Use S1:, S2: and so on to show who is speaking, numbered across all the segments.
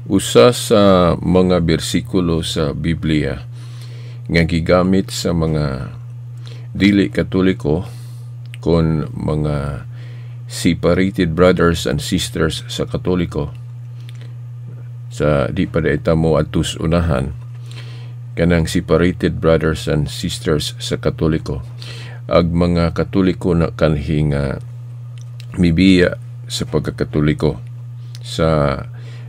S1: Usa sa mga bersikulo sa Biblia nga gigamit sa mga dili Katoliko kon mga separated brothers and sisters sa Katoliko sa di pa ita mo adtos unahan, kanang separated brothers and sisters sa Katoliko ag mga Katoliko na kanhi nga mibiya sa pagkakatoliko sa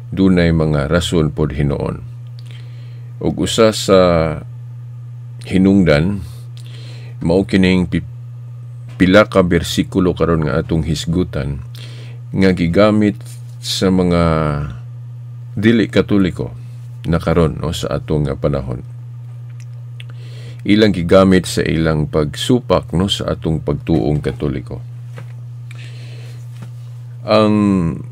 S1: dunay mga rason pod hinuon. Ug usa sa hinungdan mao kining pila ka bersikulo karon nga atong hisgutan nga gigamit sa mga dili Katoliko na karon, no, sa atong panahon. Ilang gigamit sa ilang pagsupak, no, sa atong pagtuong Katoliko. Ang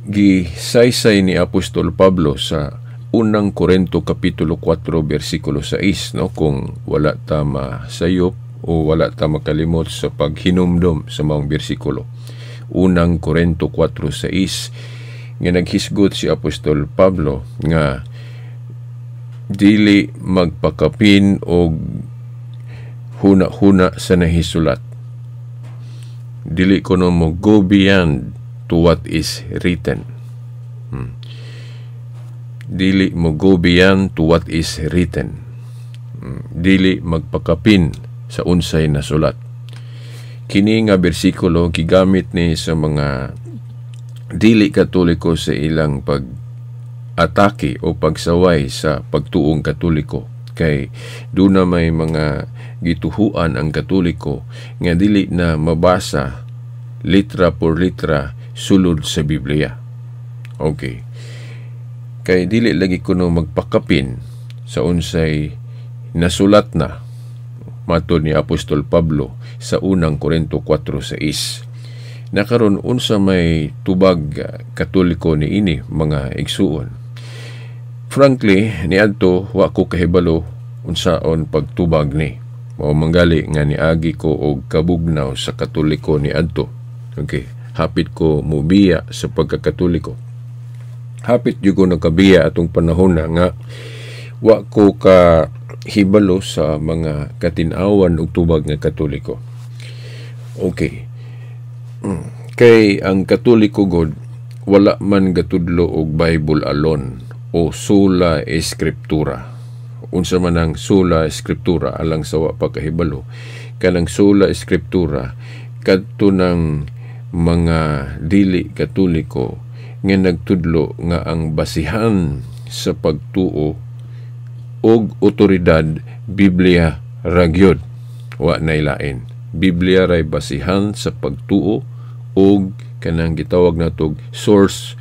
S1: gisaysay ni Apostol Pablo sa Unang Korento kapitulo 4 bersikulo 6, no, kung wala ta masayop o wala ta makalimot sa paghinumdom sa maong bersikulo. Unang Korento 4:6 nga naghisgot si Apostol Pablo nga dili magpakapin og huna-huna sa nahisulat. Dili kuno mo go beyond to what is written. Dili mo go beyond to what is written. Dili magpakapin sa unsay nasulat. Kini nga bersikulo gigamit ni sa mga dili Katoliko sa ilang pag atake o pagsaway sa pagtuong Katoliko kay duna may mga gituhuan ang Katoliko nga dili na mabasa litra por litra sulod sa Biblia. Okay. Kay dili lagi kuno magpakapin sa unsay nasulat na matod ni Apostol Pablo sa Unang Korento 4:6. Nakaron, unsa may tubag Katoliko ni ini, mga igsuon? Frankly, niadto wa ko kahibalo unsaon pagtubag ni. Mao manggali nga niagi ko og kabugnaw sa Katoliko ni adto. Okay, hapit ko mubiya sa pagkakatoliko. Hapit jud ko nakabiya atong panahon na nga wa ko ka hibalo sa mga katin-awan ug tubag nga Katoliko. Okay. Kay ang Katoliko god wala man gatudlo og Bible alone o sola scriptura. Unsa man ang sola scriptura, alang sa wa pa kahibalo? Kanang sola scriptura kadto ng mga dili Katoliko nga nagtudlo nga ang basihan sa pagtuo og otoridad Biblia ra gyud, wa nay lain. Biblia ray basihan sa pagtuo og kanang gitawag natog source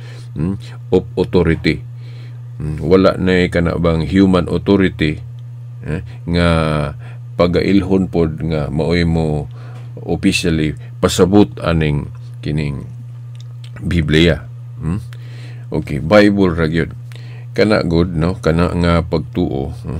S1: of authority. Wala na kana bang human authority nga pagailhon pod nga maoy mo officially pasabot aning kining Biblia. Okay, Bible ra gyud. Kana good, no, kana nga pagtuo, no?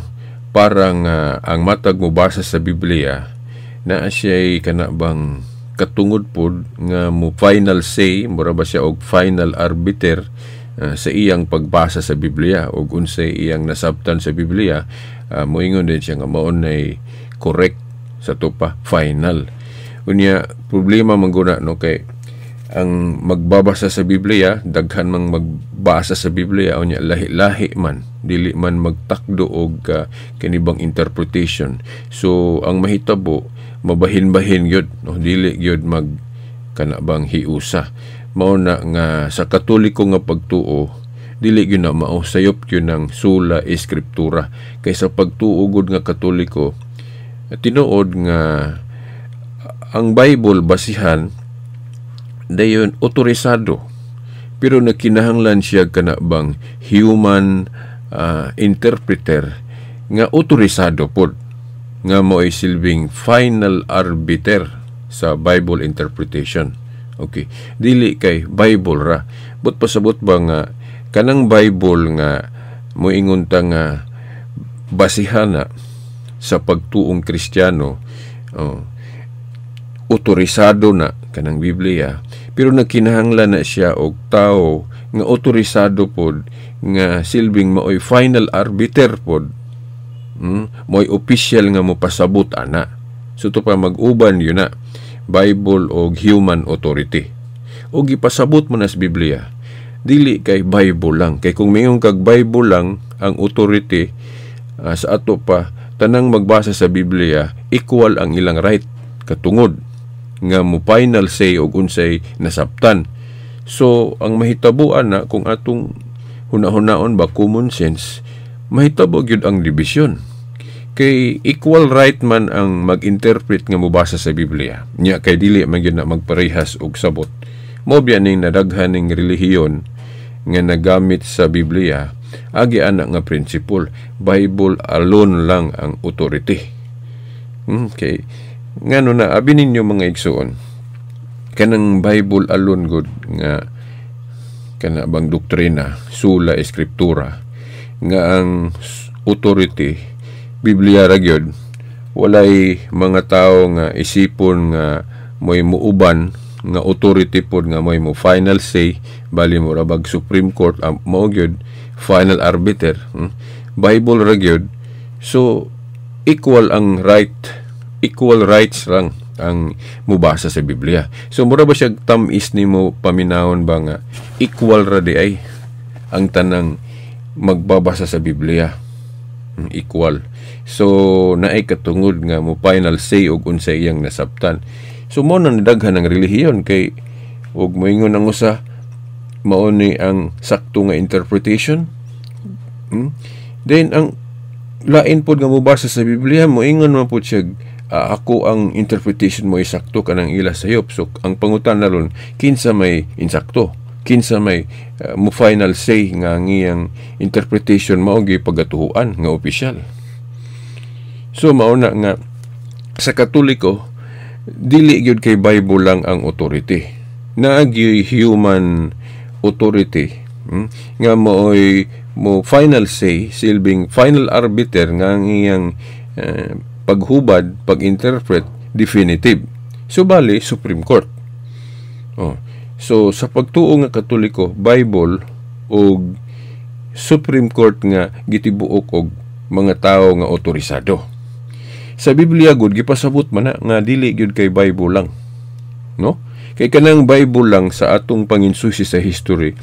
S1: Parang ang matag mo basa sa Biblia na siya kana bang katungod pod nga mo final say, mura ba siya og final arbiter sa iyang pagbasa sa Biblia ug unsay iyang nasabtan sa Biblia, moingon din siya nga mao nay correct sa tupa final. Unya problema man guna, no, kay ang magbabasa sa Biblia, daghan mang magbasa sa Biblia, unya lahi-lahi man, dili man magtakdo og kanibang interpretation. So ang mahitabo, mabahin-bahin gyud, no, dili gyud mag kana bang hiusa. Mao na nga sa Katoliko nga pagtuo dili gyud na mao, sayop gyud ng sola scriptura, kay sa pagtuo gud nga Katoliko, tinuod nga ang Bible basihan, dayon otorisado, pero nakinahanglan siya kana bang human interpreter nga otorisado pod nga mo ay silbing final arbiter sa Bible interpretation. Okay. Dili kay Bible ra. But pasabot ba nga kanang Bible nga moingon ta nga basihana sa pagtuong Kristiyano, oh, otorisado na kanang Biblia, pero nagkinahanglan na siya og tao nga otorisado pod nga silbing maoy final arbiter pod, mo'y official nga mopasabot ana. So to pa mag-uban yun na Bible o human authority. O gipasabot mo na sa Biblia, dili kay Bible lang. Kay kung mayon kag Bible lang ang authority, sa ato pa tanang magbasa sa Biblia equal ang ilang right katungod nga mo final say og unsay nasabtan. So ang mahitabuan na kung atong hunahunaon ba, common sense, mahitabo gyud ang division. Kay equal right man ang mag-interpret nga mobasa sa Biblia. Nya kay dili man gyud na magparehas og sabot. Mo biya ning nadaghan ning relihiyon nga nagamit sa Biblia agi ana nga principle, Bible alone lang ang authority. Okay. Ngano na abi ninyo, mga igsuon, kanang Bible alone gud nga kana bang doktrina, sola scriptura, nga ang authority Biblia ra gyud, walay mga tao nga isipon nga mo'y muuban nga authority pod nga mo'y mo final say, bali mo rabag Supreme Court, mao gyud final arbiter, Bible ra gyud. So equal ang right, equal rights lang ang mubasa sa Biblia. So mura ba siya tamis nimo paminawon ba nga equal ra di ay ang tanang magbabasa sa Biblia? Equal. So naay katungod nga mo final say og unsa iyang nasabtan. So mo na nidaghan ang relihiyon kay og moingon ang usa mao ni ang sakto nga interpretation. Then ang lain pod nga mobasa sa Biblia moingon man pod siya, ako ang interpretation mo isakto kanang ila sayop. So ang pangutana ron, kinsa may insakto? Kinsa may mo final say nga ang iyang interpretation mao gyud pagatuhuan nga opisyal? So mao na nga sa Katoliko dili gyud kay Bible lang ang authority. Naa gyud human authority, nga mooy mo final say, silbing final arbiter nga ang iyang paghubad, pag-interpret definitive. So bali Supreme Court. Oh. So sa pagtuo nga Katoliko, Bible og Supreme Court nga gitibuok og mga tawo nga otorisado. Sa Biblia gud gipasabot man na nga dili gyud kay Bible lang. No? Kay kanang Bible lang, sa atong panginsusi sa history,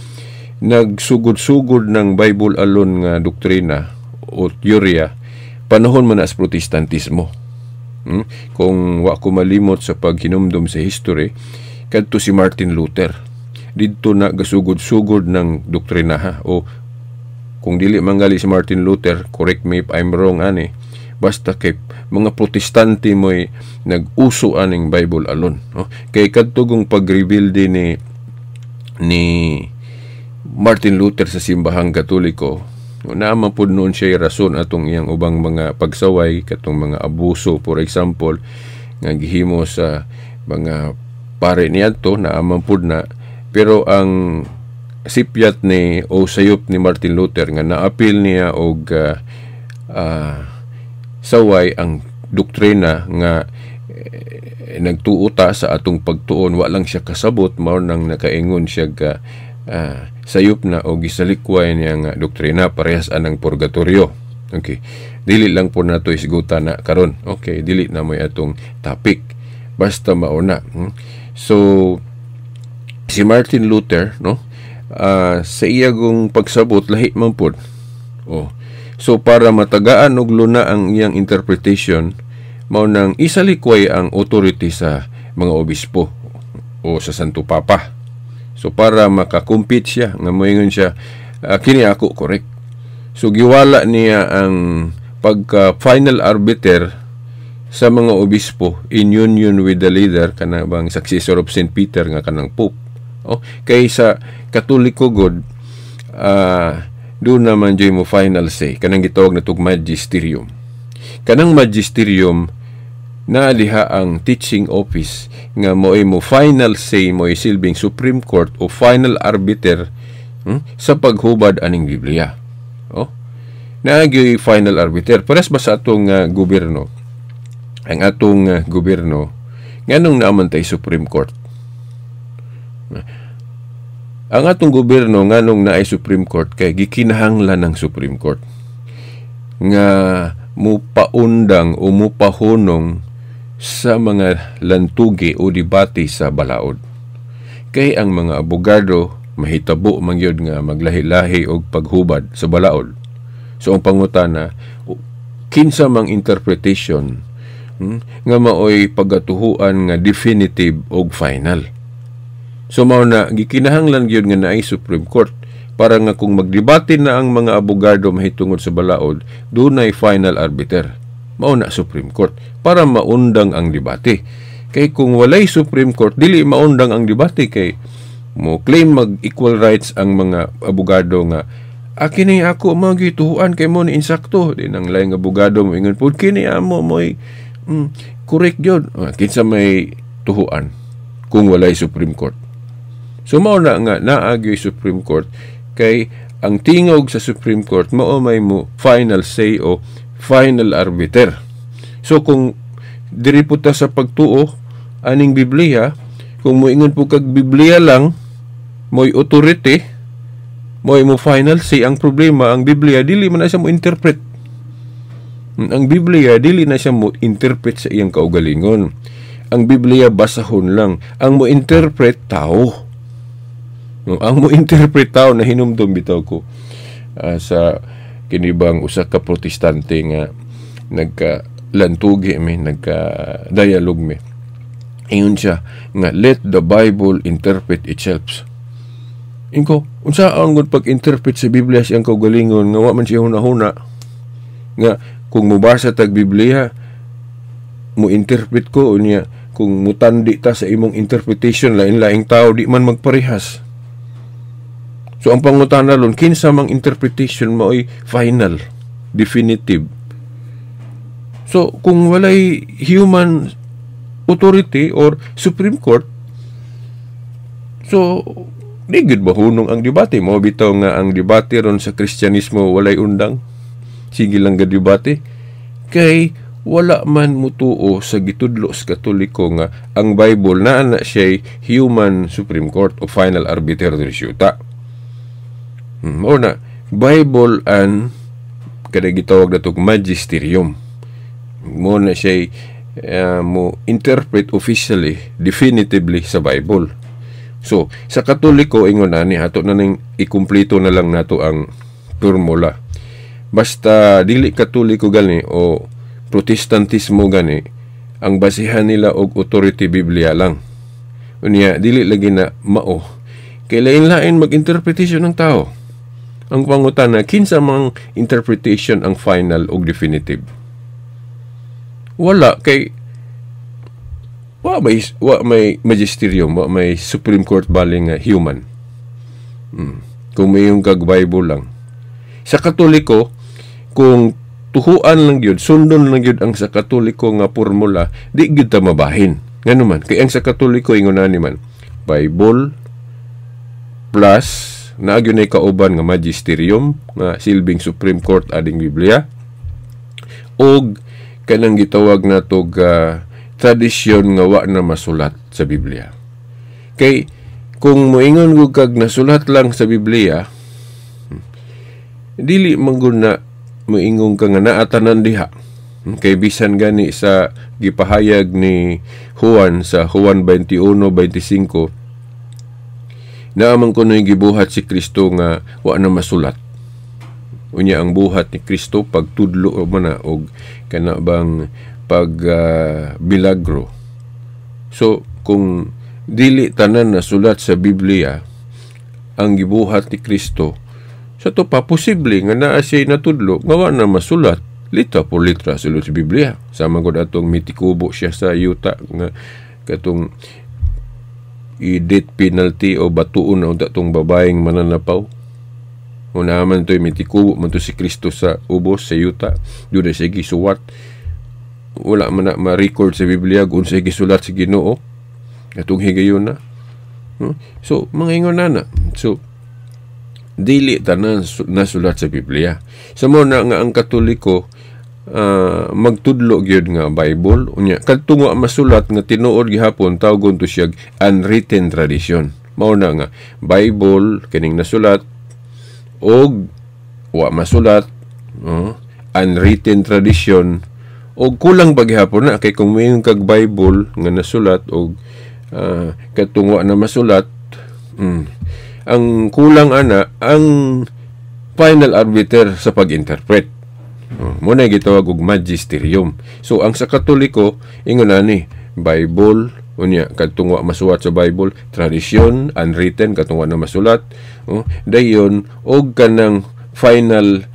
S1: nagsugod-sugod ng Bible alone nga doktrina o teorya panahon man na sa Protestantismo. Kung wa ko malimot sa paghinumdum sa history, kadto si Martin Luther. Didto na gasugod-sugod ng doktrina ha. O kung dili manggali si Martin Luther, correct me if I'm wrong ani, basta kay mga Protestante mo'y nag-uso aning Bible alone. No? Kay kadtugong pag-reveal din ni Martin Luther sa simbahang Katoliko, naa pud noon siya rason atong iyang ubang mga pagsaway, katong mga abuso, for example, nga gihimo sa mga pare niadto, naa man pud na. Pero ang sipyat ni o sayop ni Martin Luther nga naapil niya og saway ang doktrina nga nagtuo ta sa atong pagtuon, wa lang siya kasabot, mao nang nakaingon siya ga sayop na o gisalikway niya nga doktrina, parehas anang purgatorio. Okay. Dili lang po nato isgutan na karon. Okay, dili na mo'y atong topic. Basta mauna. So si Martin Luther, no? Sa iyagong pagsabot lahi man pod. Oh. So para matagaan og luna ang iyang interpretation, mao nang isalikway ang authority sa mga obispo o sa Santo Papa. So para makakumpit siya nga moingon siya, kini ako correct. So giwala niya ang pagka final arbiter sa mga obispo in union with the leader, kana bang successor of St. Peter nga kanang Pope. Oh, kay sa Katoliko god, doon naman jud mo final say kanang gitawag na tug magisterium. Kanang magisterium na diha ang teaching office nga mo'y mo final say, mo'y silbing Supreme Court o final arbiter, sa paghubad aning Biblia. Oh. Naa gyoy final arbiter. Pares ba sa atong gobyerno? Ang atong gobyerno, nganong naa man tay Supreme Court? Ang atong gobyerno, nganong naay Supreme Court, kay gikinahanglan ng Supreme Court nga mupaundang o mupahunong sa mga lantugi o debate sa balaod. Kay ang mga abogado, mahitabo man gyud nga maglahi-lahi og paghubad sa balaod. So ang pangutana, kinsa mang interpretation nga maoy pagatuhuan nga definitive og final? So mao na gikinahanglan gyud nga naay Supreme Court para nga kung magdebate na ang mga abogado mahitungod sa balaod, dunay final arbiter. Mao na Supreme Court para maundang ang debate. Kay kung walay Supreme Court, dili maundang ang debate kay mo claim mag equal rights ang mga abogado nga kini ako mao gituhuan kay mo ni insakto din ang laing abogado mo ingon pud kini amo mo'y correct gyud. Kinsa may tuhuan kung walay Supreme Court? So mao na nga naa gyoy Supreme Court kay ang tingog sa Supreme Court mao may mo final say o final arbiter. So kung diri po ta sa pagtuo aning Biblia, kung moingon po kag Biblia lang mo'y authority, mo'y mo final say, ang problema, ang Biblia dili man na siya mo interpret. Ang Biblia dili na siya mo interpret sa iyang kaugalingon. Ang Biblia basahon lang. Ang mo interpret tao. Ang mo interpret tao. Na hinumdum bitaw ko sa kinibang usa ka Protestante nga nagka lantugi mi, nagka dialogue mi. Ingon siya nga "Let the Bible interpret itself." Inko, unsa ang pag-interpret sa Biblia siyang kaugalingon nga wa man siya hunahuna? Nga kung mobasa tag Biblia, mo interpret ko unya, kung mutandi ta sa imong interpretation, lain-laing tao, di man magparehas. So ang pangutana ron, kinsa mang interpretation mao'y final, definitive? So kung walay human authority or Supreme Court, so di gid mahunong ang debate mo bitaw nga ang debate ron sa Kristyanismo walay undang. Sige lang ga debate kay wala man mutuo sa gitudlo sa Katoliko nga ang Bible naa na siya human Supreme Court o final arbiter diri syuta. Mao na Bible and kada gitawag natog magisterium. Mo na siya mo interpret officially, definitively sa Bible. So, sa Katoliko, ingon ani, ato na ning ikumplito na lang nato ang formula. Basta dili Katoliko gani o Protestantismo gani, ang basihan nila og authority Biblia lang. Unya dili lagi na mao. Kay lain-lain mag-interpretation ng tao. Ang pangutana, kinsa mang interpretation ang final og definitive? Wala kay wa may magisterium, wa may Supreme Court bali nga human. Kung may yung kag Bible lang. Sa Katoliko, kung tuhuan lang gyud, sundon lang gyud ang sa Katoliko nga formula, di gyud ta mabahin. Ngano man, kay ang sa Katoliko ingon ani man, Bible plus naa gyud nay kauban nga magisterium nga silbing Supreme Court ading Biblia og kanang gitawag nato ga tradisyon nga wa na masulat sa Biblia. Kay kung moingon gud kag nasulat lang sa Biblia, dili man gud na moingon ka nga naa tanan diha. Kay bisan gani sa gipahayag ni Juan sa Juan 21:25, naa man kuno'y gibuhat si Kristo nga wa na masulat. Unya ang buhat ni Kristo, pagtudlo man na og kana bang pag milagro. So kung dili tanan nasulat sa Biblia ang gibuhat ni Kristo, sa to pa posible nga naa siya natudlo nga wa na masulat litra por litra sulod sa Biblia. Sama gud atong mitikubo siya sa yuta nga katong i-death penalty o batuon na unta tong babaeng mananapaw. Una man to'y mitikubo man to si Kristo sa ubos sa yuta. Doon siya gisuwat. Wala man na ma-record sa Biblia kung unsay gisulat sa Ginoo. Atong higayon na. So, mga ingon na na. So, dili tanan nasulat sa Biblia. Sa mo na nga ang Katoliko magtudlo gyud nga Bible, unya kadtong wa masulat nga tinuod gihapon, tawgon to siya unwritten tradition. Mao na nga Bible kining nasulat og wa masulat, unwritten tradition, og kulang pa gihapon na kay kung moingon kag Bible nga nasulat og katong wa na masulat, ang kulang ana ang final arbiter sa pag-interpret. Mo na gitawag og magisterium. So ang sa Katoliko, ingon ani: Bible, unya kadtong wa masulat sa Bible, tradisyon, unwritten, katong wa na masulat, oh, dayon og kanang final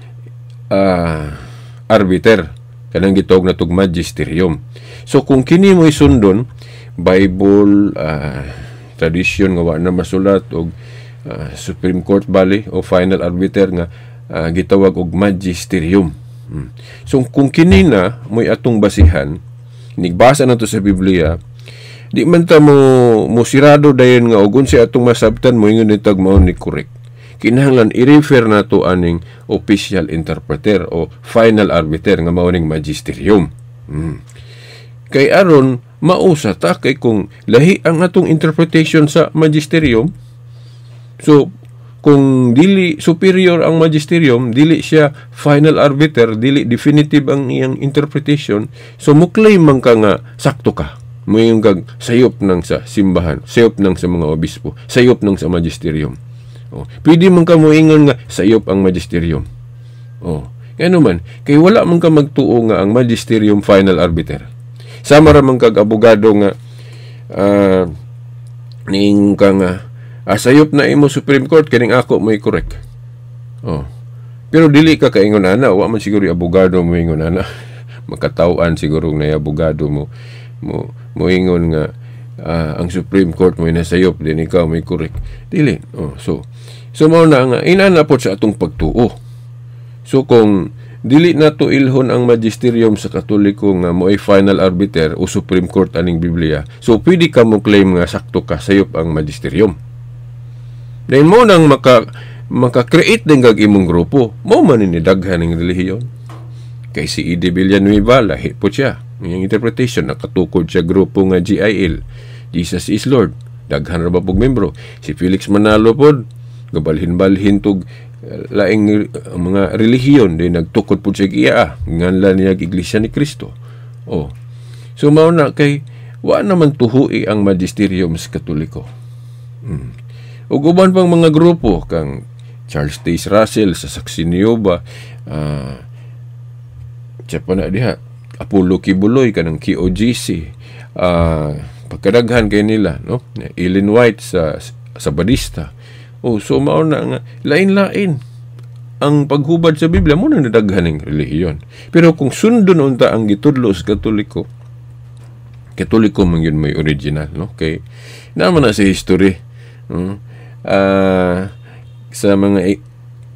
S1: arbiter, kanang gitawag na tug magisterium. So kung kini mo sundon, Bible, tradisyon nga wa na masulat, og Supreme Court bali o final arbiter nga gitawag og magisterium. So kung kini na mo'y atong basihan, nigbasa na to sa Biblia, di man ta mo sirado dayon nga og unsay atong masabtan mo ingon nitag mao ni correct. Kinahanglan i-refer nato aning official interpreter o final arbiter nga mao ning magisterium. Kay aron mausa ta, kay kung lahi ang atong interpretation sa magisterium, so kung dili superior ang magisterium, dili siya final arbiter, dili definitive ang iyang interpretation, so mo-claim man ka nga sakto ka. Moingon kag sayop nang sa simbahan, sayop nang sa mga obispo, sayop nang sa magisterium. Oh, pwede man ka moingon nga sayop ang magisterium. Oh, ngano man, kay wala man ka magtuo nga ang magisterium final arbiter. Sama ra man kag abogado nga niingon ka nga sayop na imo Supreme Court, kining ako mo'y correct. Oh. Pero dili ka kaingon ana, wa man siguro yung abogado mo ingon ana. Makataw-an siguro na yung abogado mo mo moingon nga ang Supreme Court mo nasayop din, ikaw may correct. Dili. Oh, so mao na nga inana pod sa atong pagtuo. So kung dili nato ilhon ang magisterium sa Katoliko nga mo'y final arbiter o Supreme Court aning Biblia, so pwede ka mo claim nga sakto ka, sayop ang magisterium. Dahil mo nang maka-create din kag imong grupo. Mo man ni daghan ng relihiyon. Kay si E.D. Villanueva, lahi po siya. Iyang interpretation, nakatukod siya grupo nga GIL, Jesus is Lord. Daghan ra ba pog membro. Si Felix Manalo pod, gabalhin-balhin tog laing mga relihiyon, di nagtukod pod siya iya, nganlan niya Iglesia ni Cristo. Oh. So mao na kay wa naman tuhui ang magisterium sa Katoliko. Ug uban pang mga grupo kang Charles Taze Russell sa Saksi ni Jehovah, siya pa na diha, Apollo Quiboloy kanang KOJC, pagkadaghan kay nila, no? Ellen White sa Badista. Oh, so mao na nga lain-lain ang paghubad sa Biblia, mo na nadaghan ng relihiyon. Pero kung sundon unta ang gitudlo sa Katoliko, Katoliko man yun may original, no? Kay naman na sa history, no? Sa mga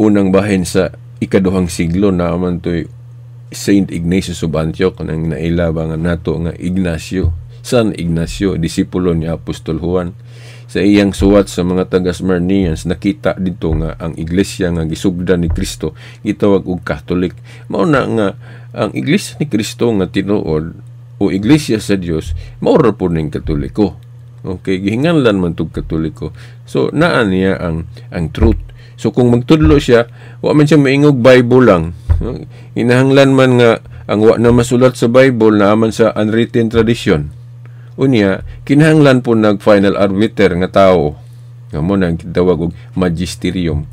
S1: unang bahin sa ikaduhang siglo na man to'y Saint Ignatius of Antioch, nang naila ba nga nato nga Ignacio, San Ignacio, disipulo ni Apostol Juan. Sa iyang suwat sa mga taga Smyrnians, nakita dito nga ang iglesia nga gisugdan ni Kristo gitawag og Catholic. Mao na nga ang iglesia ni Kristo nga tinuod o iglesia sa Dios mao ra po ning Katoliko. Okay, gihinganlan man tug Katoliko. So naa niya ang truth. So kung magtudlo siya, wa man siya maingog Bible lang. No? Inahanglan man nga ang wa na masulat sa Bible naa man sa unwritten tradition. Unya, kinahanglan po nag final arbiter nga tao. Nga mo nang gitawag og magisterium.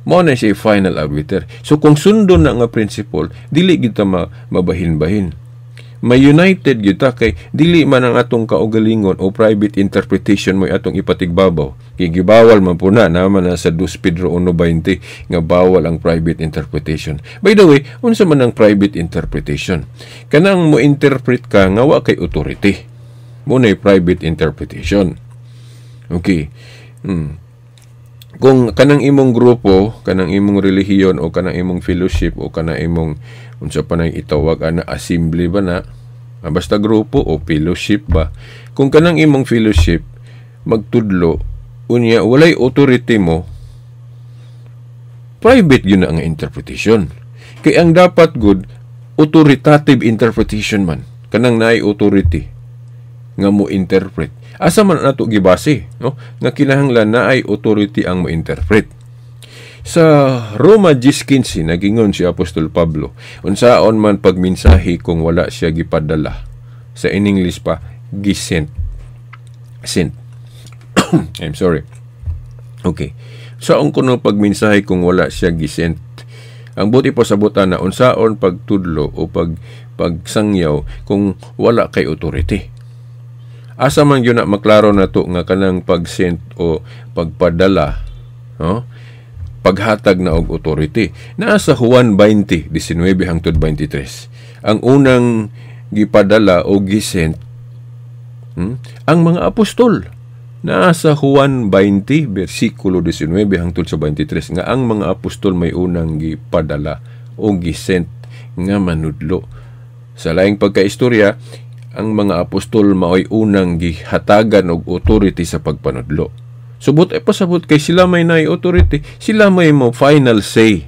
S1: Mo na siya final arbiter. So kung sundon na nga principle, dili kita mabahin-bahin. May united gyud ta kay dili man ang atong kaugalingon o private interpretation mo atong ipatigbabaw. Kay gibawal man po na naman na sa 2 Pedro 1:20 nga bawal ang private interpretation. By the way, unsa man ang private interpretation? Kanang mo interpret ka nga wa kay authority. Mo na private interpretation. Okay. Kung kanang imong grupo, kanang imong relihiyon o kanang imong fellowship o kanang imong unsa pa nang itawag ana, assembly ba na, basta grupo o fellowship ba, kung kanang imong fellowship magtudlo unya walay authority mo, private yun na ang interpretation. Kay ang dapat good authoritative interpretation man, kanang naay authority nga mo interpret. Asa man nato gibase, no, nga kinahanglan na ay authority ang mo-interpret? Sa Roma 10:15, nagingon si Apostol Pablo, "Unsaon man pagminsahi kung wala siya gipadala?" Sa in English pa, gisent. Sent. I'm sorry. Okay. Saon kuno pagminsahi kung wala siya gisent? Ang buot ipasabot ana, unsaon pagtudlo o pagsangyaw kung wala kay authority? Asa man gyud na maklaro nato nga kanang pag-sent o pagpadala, no, paghatag na og authority? Naa sa Juan 20:19 hangtod 23. Ang unang gipadala o gisent, ang mga apostol. Naa sa Juan 20 bersikulo 19 hangtod sa 23 nga ang mga apostol may unang gipadala o gisent nga manudlo. Sa laing pagkaistorya, ang mga apostol maoy unang gihatagan og authority sa pagpanudlo. Subot ay pasabot kay sila may naay authority, sila may mo final say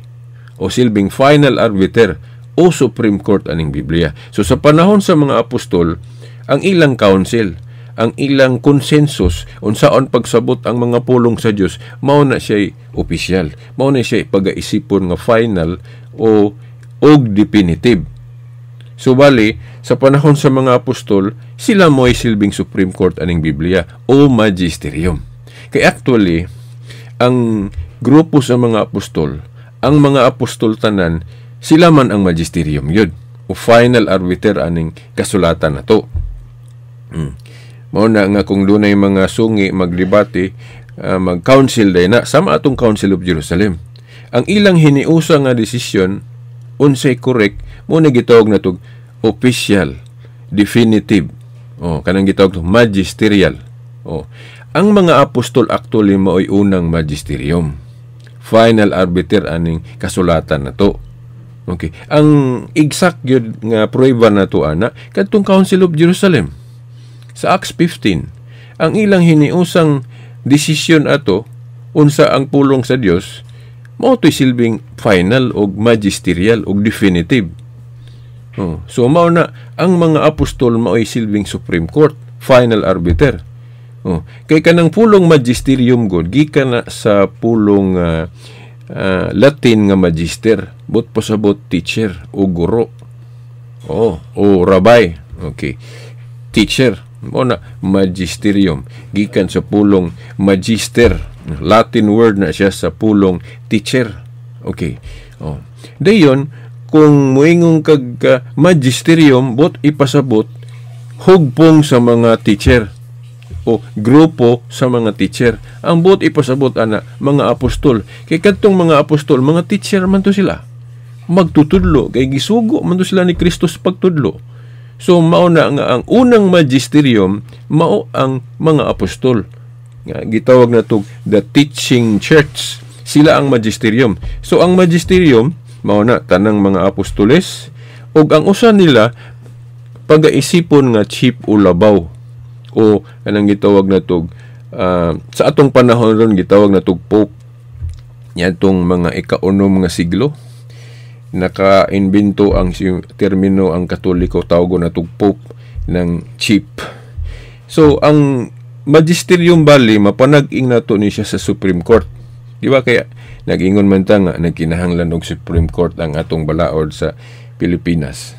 S1: o silbing final arbiter o Supreme Court aning Biblia. So sa panahon sa mga apostol, ang ilang council, ang ilang consensus unsaon pagsabot ang mga pulong sa Dios, mao na siya opisyal. Mao na siya pagaisipon nga final o og definitive. So bali, sa panahon sa mga apostol, sila mo'y silbing Supreme Court aning Biblia o magisterium. Kay actually, ang grupo sa mga apostol, ang mga apostol tanan, sila man ang magisterium yun o final arbiter aning kasulatan na to. Mao na nga kung dunay mga sungi magdebate, mag-council day na sama atong Council of Jerusalem. Ang ilang hiniusa nga desisyon unsay correct mo na gitawag na tog official, definitive. Oh, kanang gitawag to magisterial. Oh. Ang mga apostol actually mao'y unang magisterium. Final arbiter aning kasulatan na to. Okay. Ang exact gyud nga prueba na to ana kadtong Council of Jerusalem. Sa Acts 15, ang ilang hiniusang desisyon ato unsa ang pulong sa Dios mao to'y silbing final og magisterial og definitive. Oh, so mao na ang mga apostol mao'y silbing Supreme Court, final arbiter. Oh, kay kanang pulong magisterium god gikan na sa pulong Latin nga magister, but pasabot teacher o guro. Oh, o rabbi. Okay. Teacher. Mao na magisterium gikan sa pulong magister. Latin word na siya sa pulong teacher. Okay. Oh. Dayon kung muingon kag magisterium, but ipasabot hugpong sa mga teacher o grupo sa mga teacher. Ang buot ipasabot ana, mga apostol. Kay kadtong mga apostol, mga teacher man to sila. Magtutudlo kay gisugo man to sila ni Kristo sa pagtudlo. So mao na nga ang unang magisterium mao ang mga apostol. Nga gitawag na to the teaching church. Sila ang magisterium. So ang magisterium mao na tanang mga apostoles ug ang usa nila pagaisipon nga chief o labaw o anang gitawag na tog sa atong panahon ron gitawag na tog pope. Niadtong mga ikaunom nga siglo, naka-imbento ang termino ang Katoliko, tawag na tog pope ng chief. So ang magisterium bali mapanag-ing nato ni siya sa Supreme Court, di ba? Kaya nag-ingon man ta nga nagkinahanglan og Supreme Court ang atong balaod sa Pilipinas.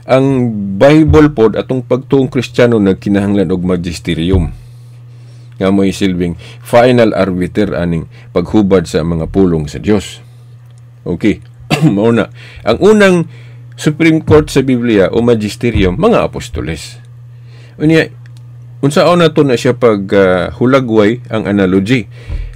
S1: Ang Bible pod, atong pagtuong Kristiyano, nagkinahanglan og magisterium nga mo'y silbing final arbiter aning paghubad sa mga pulong sa Dios. Okay. Mao na ang unang Supreme Court sa Biblia o magisterium, mga apostoles. Unya, unsaon na to na siya pag hulagway ang analogy?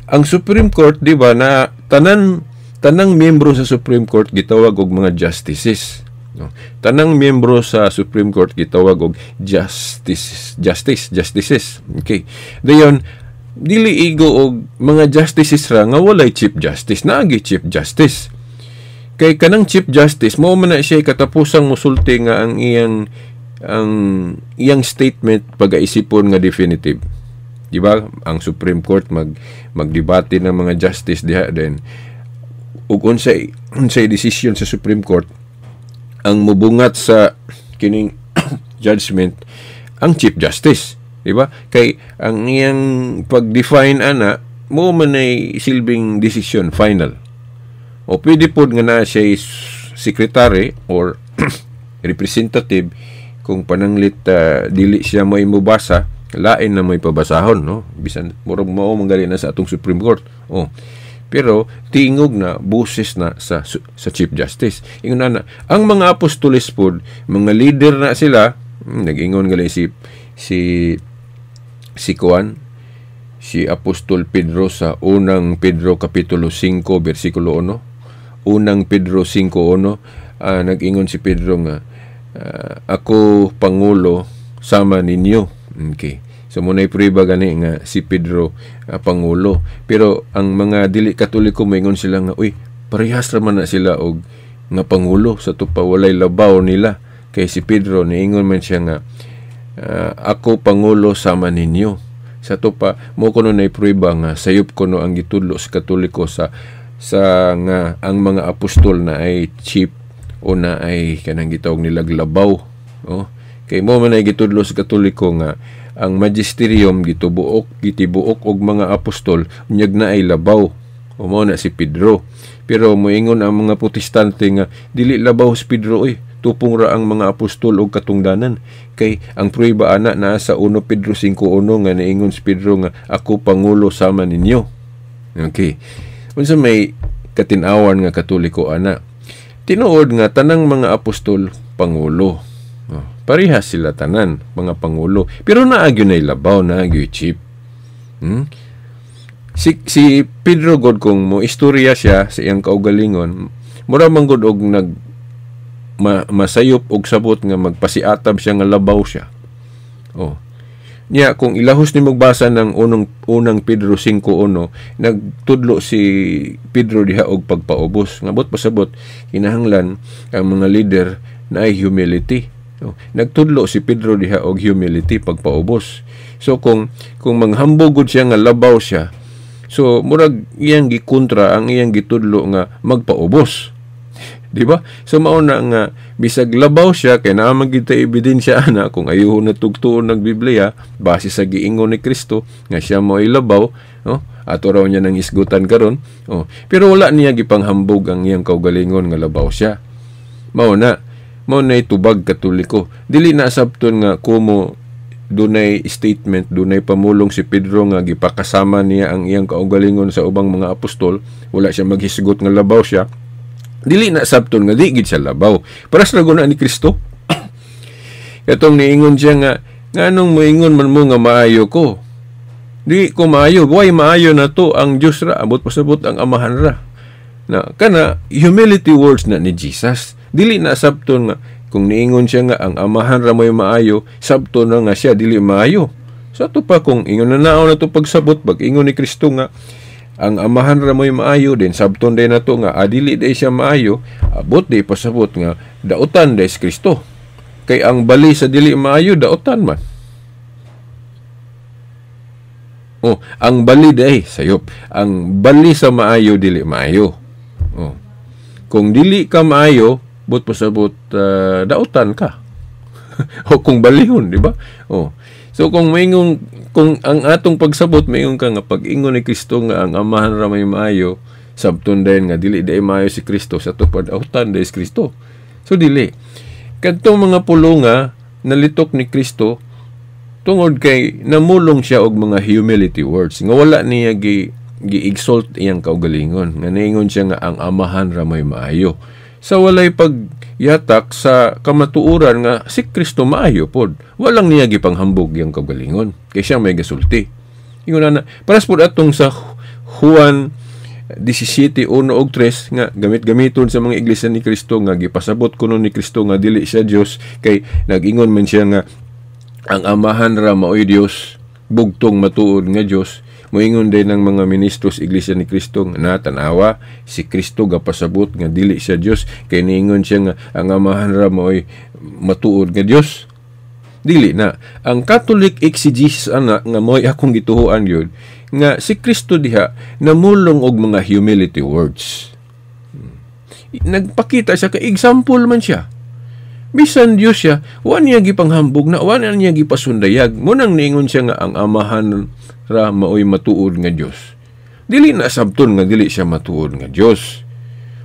S1: Ang Supreme Court, di ba, na tanang miyembro sa Supreme Court gitawag og mga justices. No? Tanang miyembro sa Supreme Court gitawag og justice, justice, justices. Okay. Dayon dili igo og mga justices ra nga walay chief justice, naagi chief justice. Kay kanang chief justice mao man na siya katapusang musulti nga ang iyang statement pagaisipon nga definitive. Di ba? Ang Supreme Court magdebate ng mga justice diha, then ug unsay decision sa Supreme Court ang mubungat sa kining judgment, ang chief justice. Di ba? Kay ang iyang pag-define ana mo man ay silbing decision final. O pwede pod nga naa siya secretary or representative kung pananglit dili siya mo imubasa, lain na mo'y pabasahon, no? Bisan murag mao man na sa atong Supreme Court. Oh. Pero tingog na boses na sa Chief Justice. Ingon na ang mga apostoles pod, mga leader na sila, nag-ingon gali si si si kuan, si Apostol Pedro sa Unang Pedro kapitulo 5 bersikulo 1. Unang Pedro 5:1, nag-ingon si Pedro nga "Ako pangulo sama ninyo." Okay. So mo nay prueba gani nga si Pedro pangulo. Pero ang mga dili Katoliko, moingon sila nga, "Uy, parehas ra man na sila og nga pangulo, sa to pa walay labaw nila." Kay si Pedro niingon man siya nga "Ako pangulo sama ninyo." Sa to pa mo kuno nay prueba nga sayop kuno ang gitudlo sa Katoliko sa nga ang mga apostol na ay chief o na ay kanang gitawag nilag labaw. Oh. Kay mo man ay gitudlo sa Katoliko nga ang magisterium gitubuok gitibuok og mga apostol, unyag na ay labaw o mao na si Pedro. Pero moingon ang mga Protestante nga dili labaw si Pedro, oy, tupong ra ang mga apostol og katungdanan, kay ang prueba ana naa sa 1 Pedro 5:1 nga niingon si Pedro nga "Ako pangulo sama ninyo." Okay, unsa may katin-awan nga Katoliko ana? Tinuod nga tanang mga apostol pangulo. Oh, parehas sila tanan, mga pangulo. Pero naa gyud nay labaw, naa gyud chief. Si Pedro god, kung mo istorya siya sa iyang kaugalingon, mura man gud og nag masayop og sabot nga magpasiatab siya nga labaw siya. Oh. Nya kung ilahos ni magbasa ng unang Pedro 5:1, nagtudlo si Pedro diha og pagpaubos. Ngabot pasabot kinahanglan ang mga leader na ay humility. Oh, nagtudlo si Pedro diha og humility, pagpaubos. So kung manghambog gud siya nga labaw siya, so murag iyang gikontra ang iyang gitudlo nga magpaubos. Di ba? So mao na nga bisag labaw siya, kay naa man gid ebidensya ana kung ayuho na tugtuon ng Biblia base sa giingon ni Kristo nga siya mo labaw, no? Ato raw niya nang isgutan karon. Oh, pero wala niya gipanghambog ang iyang kaugalingon nga labaw siya. Mao na tubag Katoliko. Dili na sabton nga kumo dunay statement, dunay pamulong si Pedro nga gipakasama niya ang iyang kaugalingon sa ubang mga apostol, wala siya maghisgot nga labaw siya. Dili na sabton nga di gid siya labaw. Paras ra na ni Kristo. Katong niingon siya nga, "Nganong moingon man mo nga maayo ko? Di ko maayo, way maayo na to, ang Dios ra, abot pasabot ang Amahan ra." Na kana humility words na ni Jesus. Dili na sabton nga kung niingon siya nga ang Amahan ra mo'y maayo, sabton na nga siya dili maayo. Sa to pa kung ingon na nao na to pagsabot, pag ingon ni Kristo nga ang Amahan ra mo'y maayo, din sabton din nato nga adili day siya maayo, abot di pasabot nga dautan day si Kristo. Kay ang bali sa dili maayo, dautan man. Oh, ang bali day sayop. Ang bali sa maayo, dili maayo. Oh. Kung dili ka maayo, but pasabot dautan ka. O kung balihon, di ba? Oh. So kung maingon, kung ang atong pagsabot maingon ka nga pag-ingon ni Kristo nga ang Amahan ra may maayo, sabton din nga dili day maayo si Kristo, sa tupad autan day si Kristo. So dili. Kadtong mga pulonga nalitok ni Kristo tungod kay namulong siya og mga humility words nga wala niya gi-exalt iyang kaugalingon nga niingon siya nga ang Amahan ra may maayo, sa walay pagyatak sa kamatuoran nga si Kristo maayo pod. Walang niya gipanghambog iyang kaugalingon kay siya may gasulti. Ingon na paras pod atong sa Juan 17:1 ug 3 nga gamit-gamiton sa mga Iglesia ni Kristo nga gipasabot kuno ni Kristo nga dili siya Dios, kay nag-ingon man siya nga ang Amahan ra maoy Dios, bugtong matuod nga Dios. Moingon din ng mga ministro sa Iglesia ni Kristo nga natanawa si Kristo gapasabot nga dili siya Dios kay niingon siya nga ang Amahan ra maoy matuod nga Dios. Dili na. Ang Catholic exegesis ana nga mo'y akong gituhuan yun nga si Kristo diha namulong og mga humility words. Nagpakita siya, kay example man siya. Bisan Dios siya, wa niya gipanghambog na, wa niya gipasundayag. Mao nang niingon siya nga ang Amahan ra maoy matuod nga Dios. Dili na sabton nga dili siya matuod nga Dios.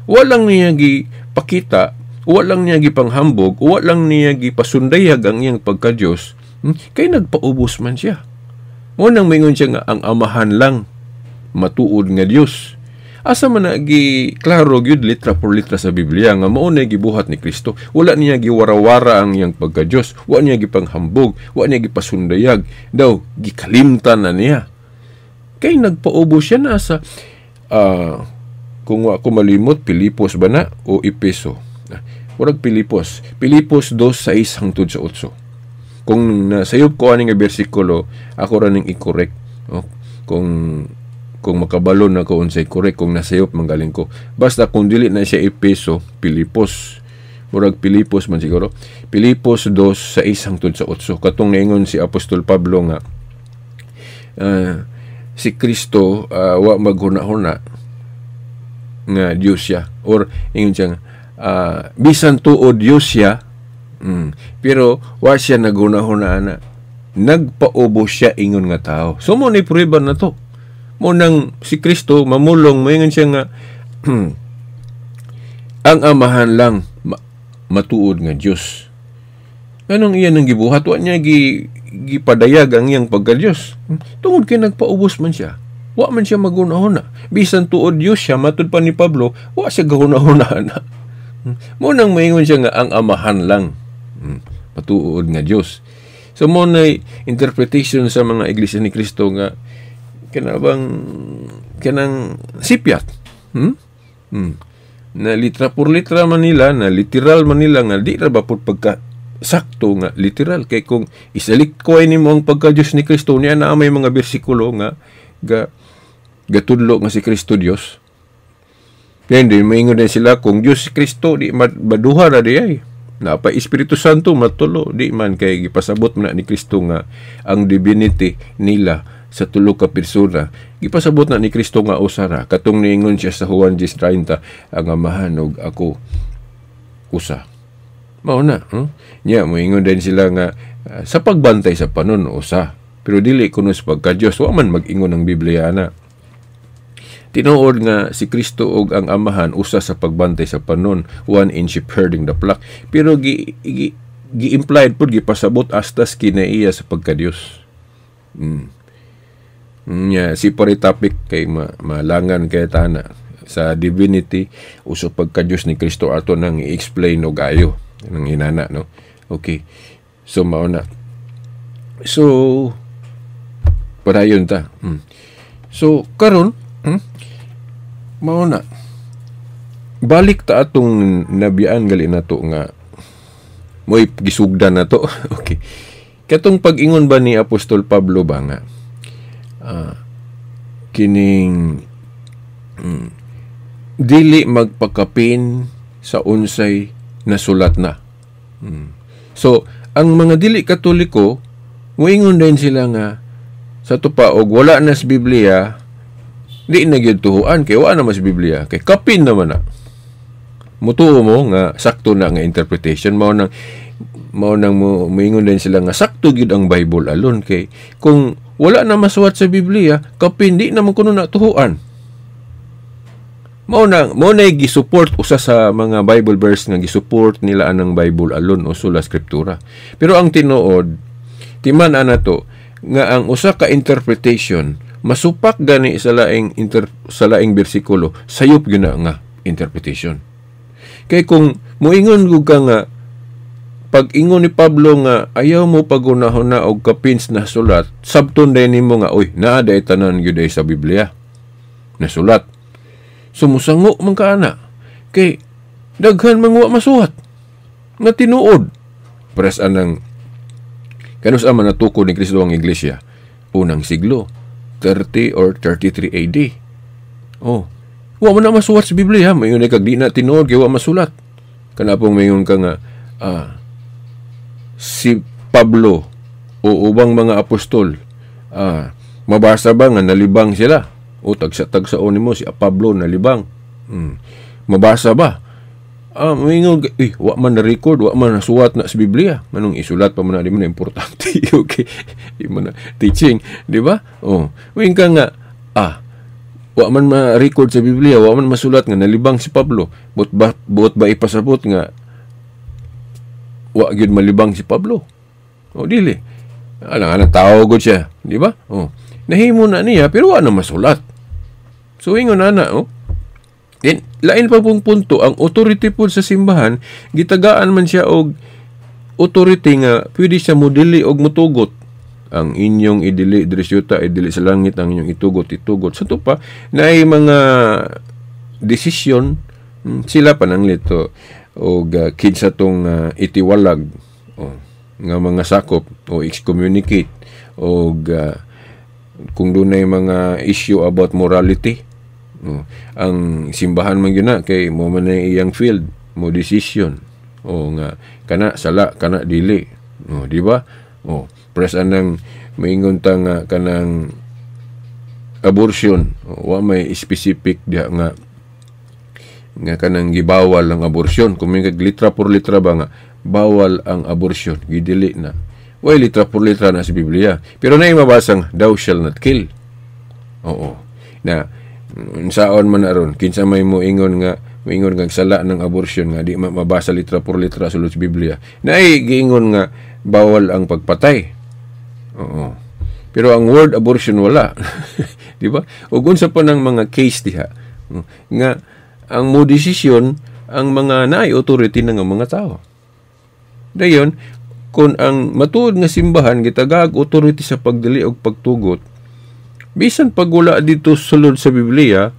S1: Walang niya gipakita, walang niya gipanghambog, walang niya gipasundayag ang iyang pagka-Dios, kay nagpaubos man siya. Mao nang maingon siya nga ang Amahan lang matuod nga Dios. Asa man na gi klaro gyud litra por litra sa Biblia nga mao na gibuhat ni Kristo. Wala niya giwarawara ang iyang pagka-Dios, wa niya gipanghambog, wa niya gipasundayag, daw gikalimtan na niya. Kay nagpaubos siya na sa kung wa ko malimot, Pilipos ba na o Epeso? Murag Pilipos. Pilipos 2:6 hangtod sa 8. Kung nasayop ko ani nga bersikulo, ako ra ning i-correct. Oh, kung makabalo na ko unsay correct, kung nasayop manggaling ko. Basta kung dili na siya Epeso, Pilipos. Murag Pilipos man siguro. Pilipos 2:6 hangtod sa 8. Katong naingon si Apostol Pablo nga si Kristo wa maghuna-huna nga Dios siya, or ingon siya nga bisan tuod Dios siya, pero wa siya naghuna-huna ana, nagpaubos siya ingon nga tao. So mo ni prueba na to mo nang si Kristo mamulong, moingon siya nga ang Amahan lang matuod nga Dios. Anong iya nang gibuhat? Wa niya gipadayag ang iyang pagka-Dios. Tungod kay nagpaubos man siya. Wa man siya maghuna-huna. Bisan tuod Dios siya, matud pa ni Pablo, wa siya gahuna-huna na. Mo nang maingon siya nga ang Amahan lang matuod nga Dios. So mo na interpretation sa mga Iglesia ni Cristo nga kanabang kanang sipyat. Hmm? Na litra por litra man nila, na literal man nila nga di ra ba pud pagka sakto nga literal, kay kung isalik ko ay nimo ang pagka-Dios ni Kristo niya na may mga bersikulo nga gatudlo nga si Kristo Dios. Kaya hindi maingon din sila kung Dios si Kristo di maduha ra di ay. Napa Espiritu Santo matulo di man kay gipasabot man na ni Kristo nga ang divinity nila sa tulo ka persona. Gipasabot na ni Kristo nga usa ra, katong niingon siya sa Juan 10:30, ang Amahan ug ako usa. Mao na, Nya moingon din sila nga sa pagbantay sa panon usa, pero dili kuno sa pagka-Dios. Wa man mag-ingon ang Biblia ana. Tinuod nga si Kristo ug ang Amahan usa sa pagbantay sa panon, one in shepherding the flock, pero gi, gi, gi-implied pud, gipasabot astas kinaiya sa pagka-Dios. Nya separate topic kay malangan kay tana sa divinity uso pagka-Dios ni Kristo, ato nang i-explain og ayo ng inana, no. Okay. So mao na. So padayon ta. So karon, mao na. Balik ta atong nabiyaan gali nato nga mo'y gisugdan na to. Okay. Katong pag-ingon ba ni Apostol Pablo ba nga kining dili magpakapin sa unsay nasulat na. So, ang mga dili Katoliko, moingon din sila nga sa tupa og wala na sa Biblia, di na gyud tuhuan kay wala na mas Biblia, kay kapin naman na. Mutuo mo nga sakto na nga interpretation, mao nang moingon din sila nga sakto gyud ang Bible alone, kay kung wala na masuwat sa Biblia, kapin di naman kuno na tuhuan. Mao na gi-support, usa sa mga Bible verse nga gi-support nila anang Bible alone o sola scriptura. Pero ang tinuod, timan ana to nga ang usa ka interpretation masupak gani sa laing bersikulo, sayop gyud na nga interpretation. Kay kung moingon gud ka nga pag-ingon ni Pablo nga ayaw mo pagunahon na og kapins na sulat, sabton day nimo nga oy naa day tanan gyud ay sa Biblia nasulat. Sumusango man ka ana kay daghan man wa masuhat nga tinuod. Pres anang kanus man natukod ni Kristo ang iglesia? Unang siglo, 30 or 33 AD. Oh, wa man na masuhat sa Biblia, mayon kag di na tinuod kay wa masulat. Kana pong mayon ka nga si Pablo o ubang mga apostol, mabasa ba nga nalibang sila? O tagsa-tagsaon nimo si Pablo nalibang. Mabasa ba? Moingon, eh, wa man na record, wa man nasuwat na sa Biblia. Manong isulat pa man na, di man na importante. Okay. Di man na teaching, di ba? Oh, moingon ka nga, wa man ma-record sa Biblia, wa man masulat nga nalibang si Pablo. Buot ba ipasabot nga wa gyud malibang si Pablo? O dili. Alang alang tao gud siya, di ba? Oh. Nahimo na niya pero wa na masulat. So ingon ana, oh. Then, lain pa pong punto, ang authority po sa simbahan, gitagaan man siya og authority nga pwede siya modili og mutugot. Ang inyong idili diri sa yuta, idili sa langit, ang inyong itugot, itugot. Sa to pa, naay mga desisyon, sila pananglit to, og kinsa tong itiwalag, oh, nga mga sakop o excommunicate og kung dunay mga issue about morality, oh, ang simbahan man gyud na kay mo man na iyang field mo decision o nga kana sala, kana dili, oh, di ba? Oh, pres anang maingon ta nga kanang abortion, oh, wa may specific diha nga nga kanang gibawal ang abortion. Kung may litra por litra ba nga bawal ang abortion, gidili na. Way litra por litra na sa Biblia, pero naay mabasang "Thou shall not kill." Oo na, unsaon man aron, kinsa may moingon nga sala ng abortion nga di mabasa litra por litra sulod sa Biblia? Naay giingon nga bawal ang pagpatay. Oo, pero ang word abortion wala, di ba? Ug unsa pa ng mga case diha nga ang mo desisyon ang mga naay authority ng mga tao. Dayon, kung ang matuod nga simbahan gitagaag authority sa pagdili og pagtugot, bisan pag wala dito sulod sa Biblia,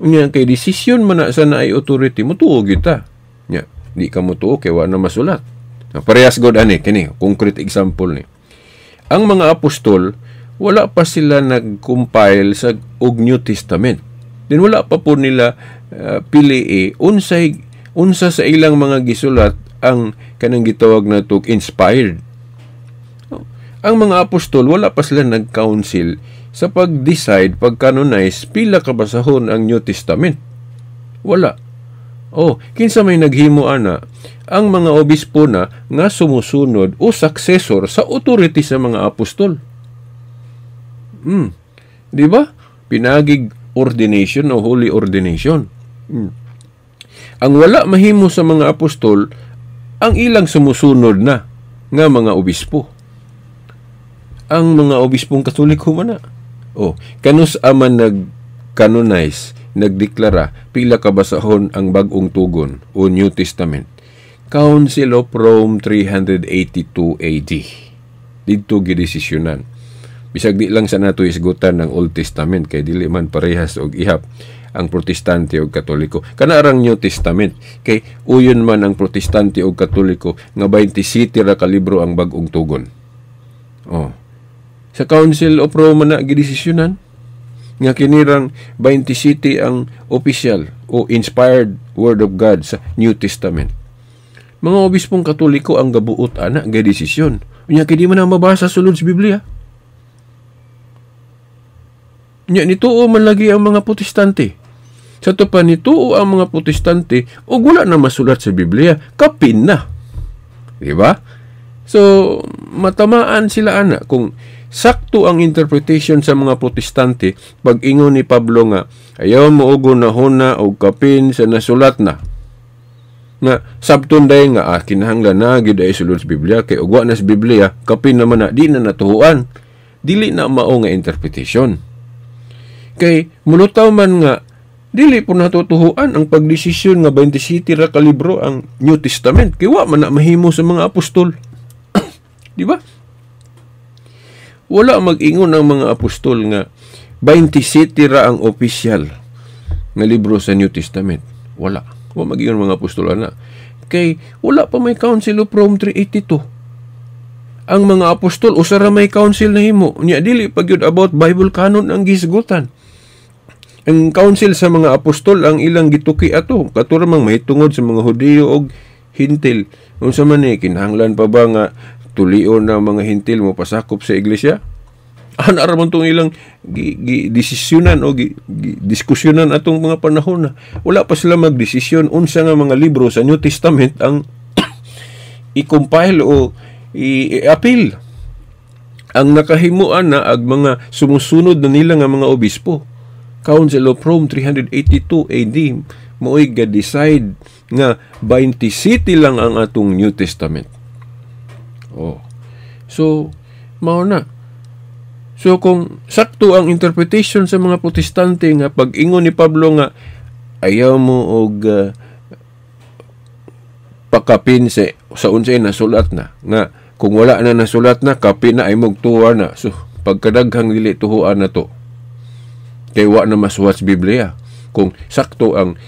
S1: unya kay desisyon man na sa naay authority, mutuo kita. Nya, di ka mutuo kay wa na masulat. Parehas god ani kini, concrete example ni. Ang mga apostol, wala pa sila nag-compile sa og New Testament. Then wala pa po nila pili unsay unsa sa ilang mga gisulat ang kanang gitawag na og inspired. Ang mga apostol, wala pa sila nag-council sa pag-decide, pag-canonize, pila ka basahon ang New Testament. Wala. Oh, kinsa may naghimo ana? Ang mga obispo na nga sumusunod o successor sa authority sa mga apostol. Di ba? Pinagig ordination o holy ordination. Ang wala mahimo sa mga apostol, ang ilang sumusunod na nga mga obispo. Ang mga obispong Katoliko man na. Oh, kanus aman nag-canonize, nagdeklara pila ka basahon ang Bag-ong Tugon o New Testament? Council of Rome, 382 AD. Didto gidesisyonan. Bisag di lang sa nato isgutan ng Old Testament kay dili man parehas og ihap ang Protestante og Katoliko. Kana arang New Testament kay uyon man ang Protestante og Katoliko nga 27 ra ka libro ang Bag-ong Tugon. Oh. Sa Council of Rome na gidesisyonan nga kinirang 27 ang official o inspired Word of God sa New Testament. Mga obispong Katoliko ang gabuot ana nga desisyon. Unya kay di man na mabasa sulod sa Biblia. Nya nituo man lagi ang mga Protestante. Sa to pa nituo ang mga Protestante ug wala na masulat sa Biblia, kapin na. Di ba? So matamaan sila ana kung sakto ang interpretation sa mga Protestante pag ingon ni Pablo nga ayaw mo og hunahuna og kapin sa nasulat na. Nga sabton dayon nga kinahanglan na gyud ay sulod sa Biblia kay ug wa na sa Biblia kapin naman na di na natuhuan. Dili na mao nga interpretation. Kay mulutaw man nga dili po natutuhuan ang pagdesisyon nga 27 ra ka libro ang New Testament kay wa man na mahimo sa mga apostol. Di ba? Wala mag-ingon ang mga apostol nga 27 ra ang official nga libro sa New Testament. Wala. Wa mag-ingon mga apostol ana. Kay wala pa may Council of Rome 382. Ang mga apostol usa ra may council na himo. Nya dili pa gyud about Bible canon ang gisgutan. Ang council sa mga apostol ang ilang gituki ato kato mang mahitungod sa mga Hudiyo og Hintil. Unsa man ni kinahanglan pa ba nga tulion na mga Hintil mo pasakop sa iglesia? Ana ra man tong ilang gi, gi desisyonan o gi, gi diskusyonan atong mga panahon na. Wala pa sila magdesisyon unsa nga mga libro sa New Testament ang i-compile o i-appeal. Ang nakahimuan na ag mga sumusunod na nila nga mga obispo. Council of Rome 382 AD mo'y ga-decide nga 27 lang ang atong New Testament. Oh. So, mao na. So kung sakto ang interpretation sa mga Protestante nga pag-ingon ni Pablo nga ayaw mo og pakapin sa unsay nasulat na, nga kung wala na nasulat na, kapin na ay magtuwa na. So pagkadaghang dili tuhuan na to kay wa na masuwat sa Biblia. Kung sakto ang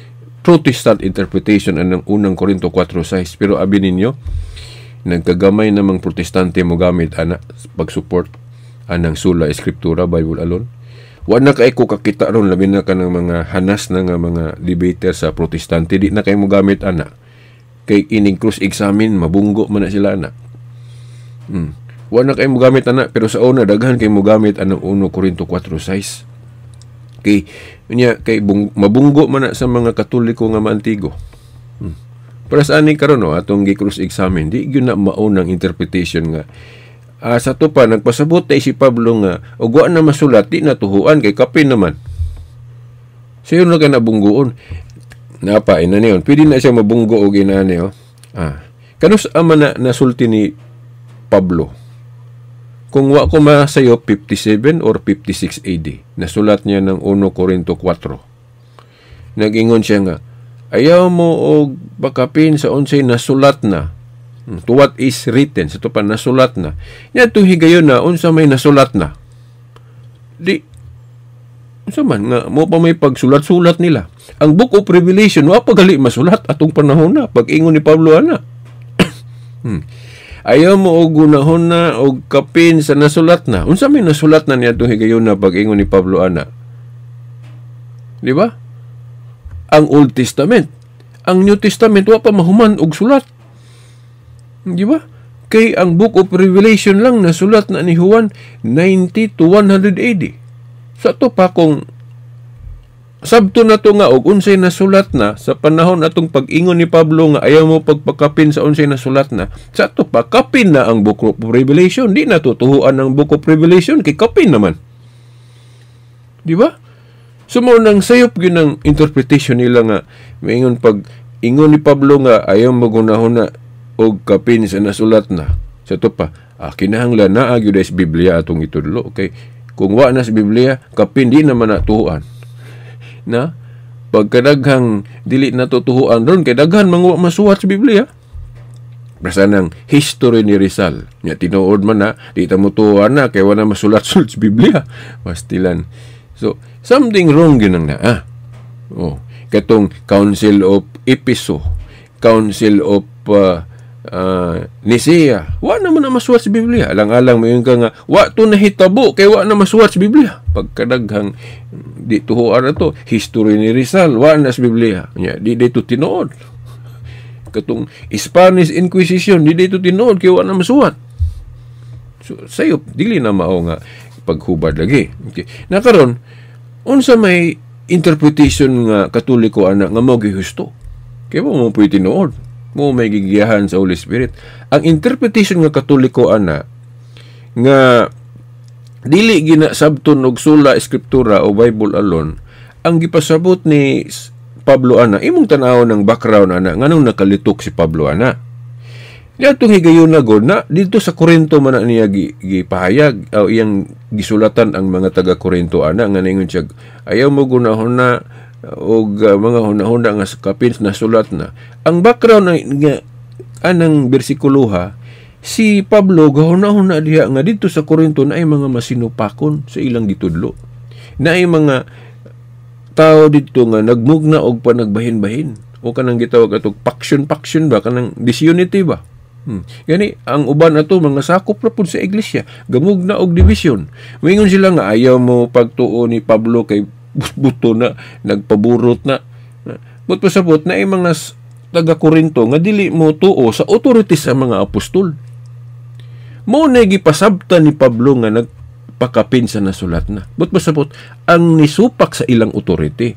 S1: Protestant interpretation anang unang Korinto 4:6, pero abi ninyo nagkagamay namang Protestante mo gamit ana pag-support anang sola scriptura, Bible alone. Wa na kay ko kakita ron, labi na kanang mga hanas na nga mga debater sa Protestante, di na kay mo gamit ana. Kay ining cross examine mabunggo man na sila ana. Wa na kay mo gamit ana, pero sa una daghan kay mo gamit anang 1 Korinto 4:6. Kay nya kay mabunggo man na sa mga Katoliko nga maantigo. Para sa ani karon no, atong gi-cross examine, di gyud na maunang interpretation nga sa to pa nagpasabot tay si Pablo nga og wa na masulat di natuhuan kay kapin naman. Sayo na kay nabunggoon. Napa ina niyon. Pwede na siya mabunggo og inani oh. Kanus ama na nasulti ni Pablo? Kung wa ko masayo 57 or 56 AD, nasulat niya ng 1 Korinto 4. Nag-ingon siya nga, ayaw mo og bakapin sa unsay nasulat na. To what is written, sa to pa nasulat na. Nya itong higayon na, unsa may nasulat na. Di, unsa man, nga, mo pa may pagsulat-sulat nila. Ang Book of Revelation, wa pa gali masulat atong panahon na, pag-ingon ni Pablo ana. Ayaw mo og gunahon na og kapin sa nasulat na. Unsa may nasulat na niya itong higayon na pag-ingon ni Pablo ana? Di ba? Ang Old Testament. Ang New Testament wa pa mahuman og sulat. Di ba? Kay ang Book of Revelation lang nasulat na ni Juan 90 to 100 AD. Sa to pa kung sabto na to nga og unsay nasulat na sa panahon atong pag-ingon ni Pablo nga ayaw mo pagpakapin sa unsay nasulat na, sa to pa kapin na ang Book of Revelation. Di na tutuhuan ang Book of Revelation kay kapin naman. Di ba? So mo nang sayop gyud ang interpretation nila nga maingon pag ingon ni Pablo nga ayaw mo gunahon na og kapin sa nasulat na. Sa to pa, kinahanglan naa gyud sa Biblia atong itudlo. Okay? Kung wa na sa Biblia, kapin di naman natuhuan. Na pagkadaghang dili natutuhuan ron kay daghan mga wa masuwat sa Biblia. Basta nang history ni Rizal. Nya tinuod man na, di ta motuhuan na kay wa na masulat-sulat sa Biblia. Pastilan. So, something wrong gyud nang naa. Oh, katong Council of Epheso, Council of Nicea, wa naman na masuwat sa Biblia. Alang-alang mayon ka nga, wa to nahitabo kay wa na masuwat sa Biblia. Pagkadaghang di tuhuan na to, history ni Rizal, wa na sa Biblia. Nya, di dito tinuod. Katong Spanish Inquisition, di dito tinuod kay wa na masuwat. So, sayop, dili na mao nga paghubad lagi. Okay. Nakaron, unsa may interpretation nga Katoliko ana nga mao gihusto? Kay mo mo pwede tinuod. Mo may gigiyahan sa Holy Spirit. Ang interpretation nga Katoliko ana nga dili gina sabton og sola scriptura o Bible alone, ang gipasabot ni Pablo ana, imong tan-awon ng background ana nganong nakalitok si Pablo ana. Niadtong higayon na god na didto sa Korinto man na niya gipahayag o iyang gisulatan ang mga taga Korinto ana nga ningon siya ayaw mo gunahon na og mga hunahuna nga sa kapin nasulat na. Ang background nga anang bersikulo ha, si Pablo gahunahuna diha nga didto sa Korinto na ay mga masinupakon sa ilang gitudlo. Na ay mga tao didto nga nagmugna og panagbahin-bahin o kanang gitawag atog faction-faction ba, kanang disunity ba. Gani ang uban ato mga sakop ra pud sa iglesia, gamugna og division. Moingon sila nga ayaw mo pagtuo ni Pablo kay buto na, nagpaburot na. But pasabot na ay mga taga Korinto nga dili mo tuo sa authority sa mga apostol. Mao na gipasabtan ni Pablo nga nagpakapin sa nasulat na. But pasabot ang nisupak sa ilang authority.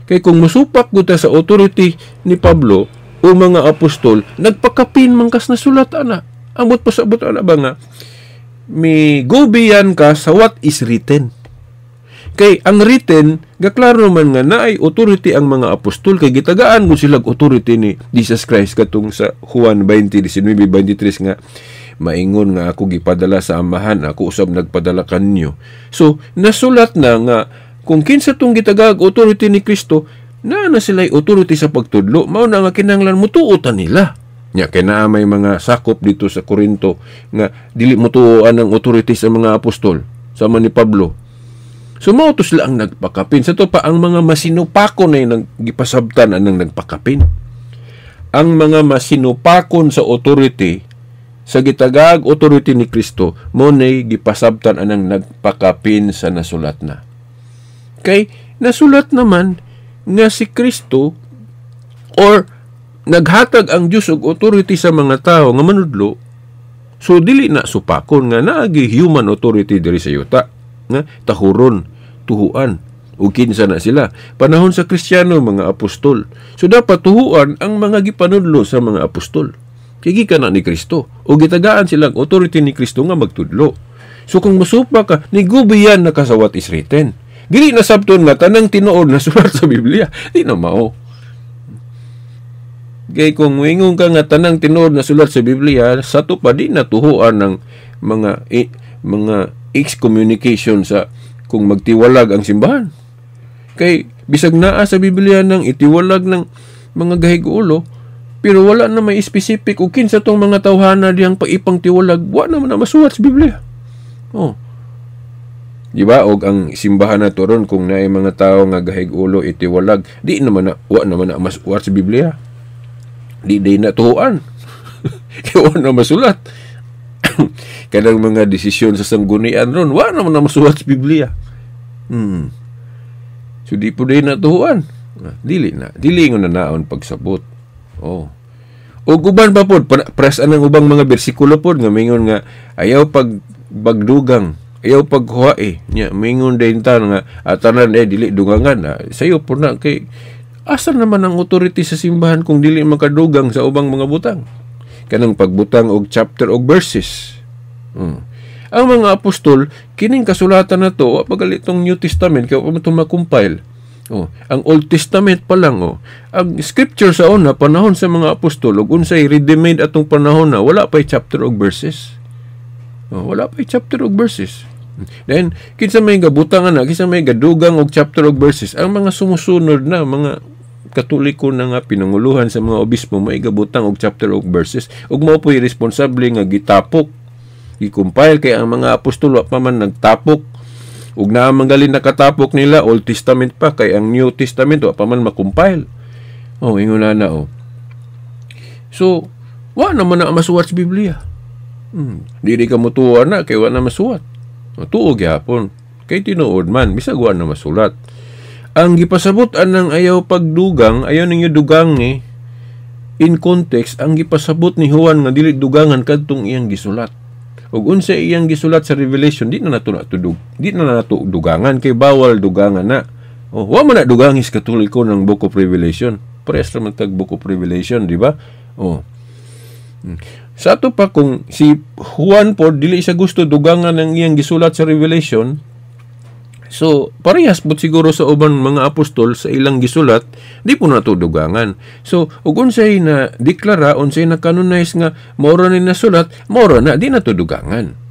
S1: Kay kung musupak gud sa authority ni Pablo o mga apostol, nagpakapin man kas nasulat ana. Ambot pasabot ana ba nga mi go beyond ka sa what is written. Kay ang written, gaklaro man nga naay authority ang mga apostol kay gitagaan mo sila authority ni Jesus Christ katong sa Juan 20:19-23 nga maingon nga ako gipadala sa Amahan, ako usab nagpadala kanyo. So nasulat na nga kung kinsa tong gitagaag authority ni Kristo, naa na sila authority sa pagtudlo, mao na nga kinahanglan mutuo ta nila. Nya kay naa may mga sakop dito sa Korinto nga dili mutuoan ang authority sa mga apostol sama ni Pablo. So mao to sila ang nagpakapin. Sa to pa ang mga masinupakon ay nagipasabtan anang nagpakapin. Ang mga masinupakon sa authority sa gitagaag authority ni Kristo, mo nay gipasabtan anang nagpakapin sa nasulat na. Kay nasulat naman nga si Kristo or naghatag ang Dios og authority sa mga tao nga manudlo. So dili na supakon nga naagi human authority diri sa yuta nga tahuron, tuhuan ug kinsa na sila. Panahon sa Kristiyano, mga apostol. So dapat tuhuan ang mga gipanudlo sa mga apostol. Kay gikan na ni Kristo o gitagaan silang authority ni Kristo nga magtudlo. So kung musupa ka, ni gubiyan na ka sa what is written. Dili na sabton nga tanang tinuod na sulat sa Biblia. Di na mao. Kay kung moingon ka nga tanang tinuod na sulat sa Biblia, sa to pa di natuhuan ng mga excommunication sa kung magtiwalag ang simbahan. Kay bisag naa sa Biblia nang itiwalag ng mga gahig-ulo, pero wala na may specific o kinsa tong mga tawhana diyang paipang tiwalag, wa naman na masuwat sa Biblia. Oh. Di ba? Og ang simbahan na to ron, kung naay mga tao nga gahig-ulo itiwalag, di naman na, wa naman na masuwat sa Biblia. Di day na tuhuan. Kaya wa na masulat. Kanang mga desisyon sa sanggunian ron, wa naman na masuwat sa Biblia. So di po day na tuhuan. Dili na. Dili nga na naon pagsabot. Oh. O uban pa pod, press anang ubang mga bersikulo pod nga mingon nga ayaw pag bagdugang, ayaw paghuai. Nya mingon din ta nga atanan dili dugangan. Sayo po na kay asa naman ang authority sa simbahan kung dili makadugang sa ubang mga butang. Kanang pagbutang og chapter og verses. Ang mga apostol kining kasulatan na to, wa pa gali tong New Testament kay wa pa man to ma-compile. Oh, ang Old Testament pa lang, oh. Ang scripture sa una panahon sa mga apostol ug unsay ready-made atong panahon na wala pay chapter og verses. Oh, wala pay chapter og verses. Then kinsa may gabutang ana, kinsa may gadugang og chapter og verses, ang mga sumusunod na mga Katoliko na nga pinanguluhan sa mga obispo may gabutang og chapter og verses ug mao po'y responsable nga gitapok, i-compile kay ang mga apostol wa pa man nagtapok. Ug naa man gali nakatapok nila Old Testament pa kay ang New Testament wa pa man ma-compile. Oh, ingon na na, oh. So wa naman na masuwat sa Biblia. Dili ka motuo na kay wa na masuwat. Tuo gyapon kay tinuod man bisag wa na masulat. Ang gipasabot anang ayaw pagdugang, ayaw ninyo dugangi in context, ang gipasabot ni Juan nga dili dugangan kadtong iyang gisulat. Ug unsa iyang gisulat sa Revelation, di na nato natudug, di na nato dugangan kay bawal dugangan na. Oh, wa man na dugangis Katoliko ng Book of Revelation. Parehas ra man tag Book of Revelation, di ba? Oh. Sa ato pa kung si Juan po dili siya gusto dugangan ang iyang gisulat sa Revelation, so parehas po siguro sa uban mga apostol sa ilang gisulat, di po nato dugangan. So ug unsay na deklara, unsay na canonize nga mao ra ni nasulat, mao ra na, di nato dugangan.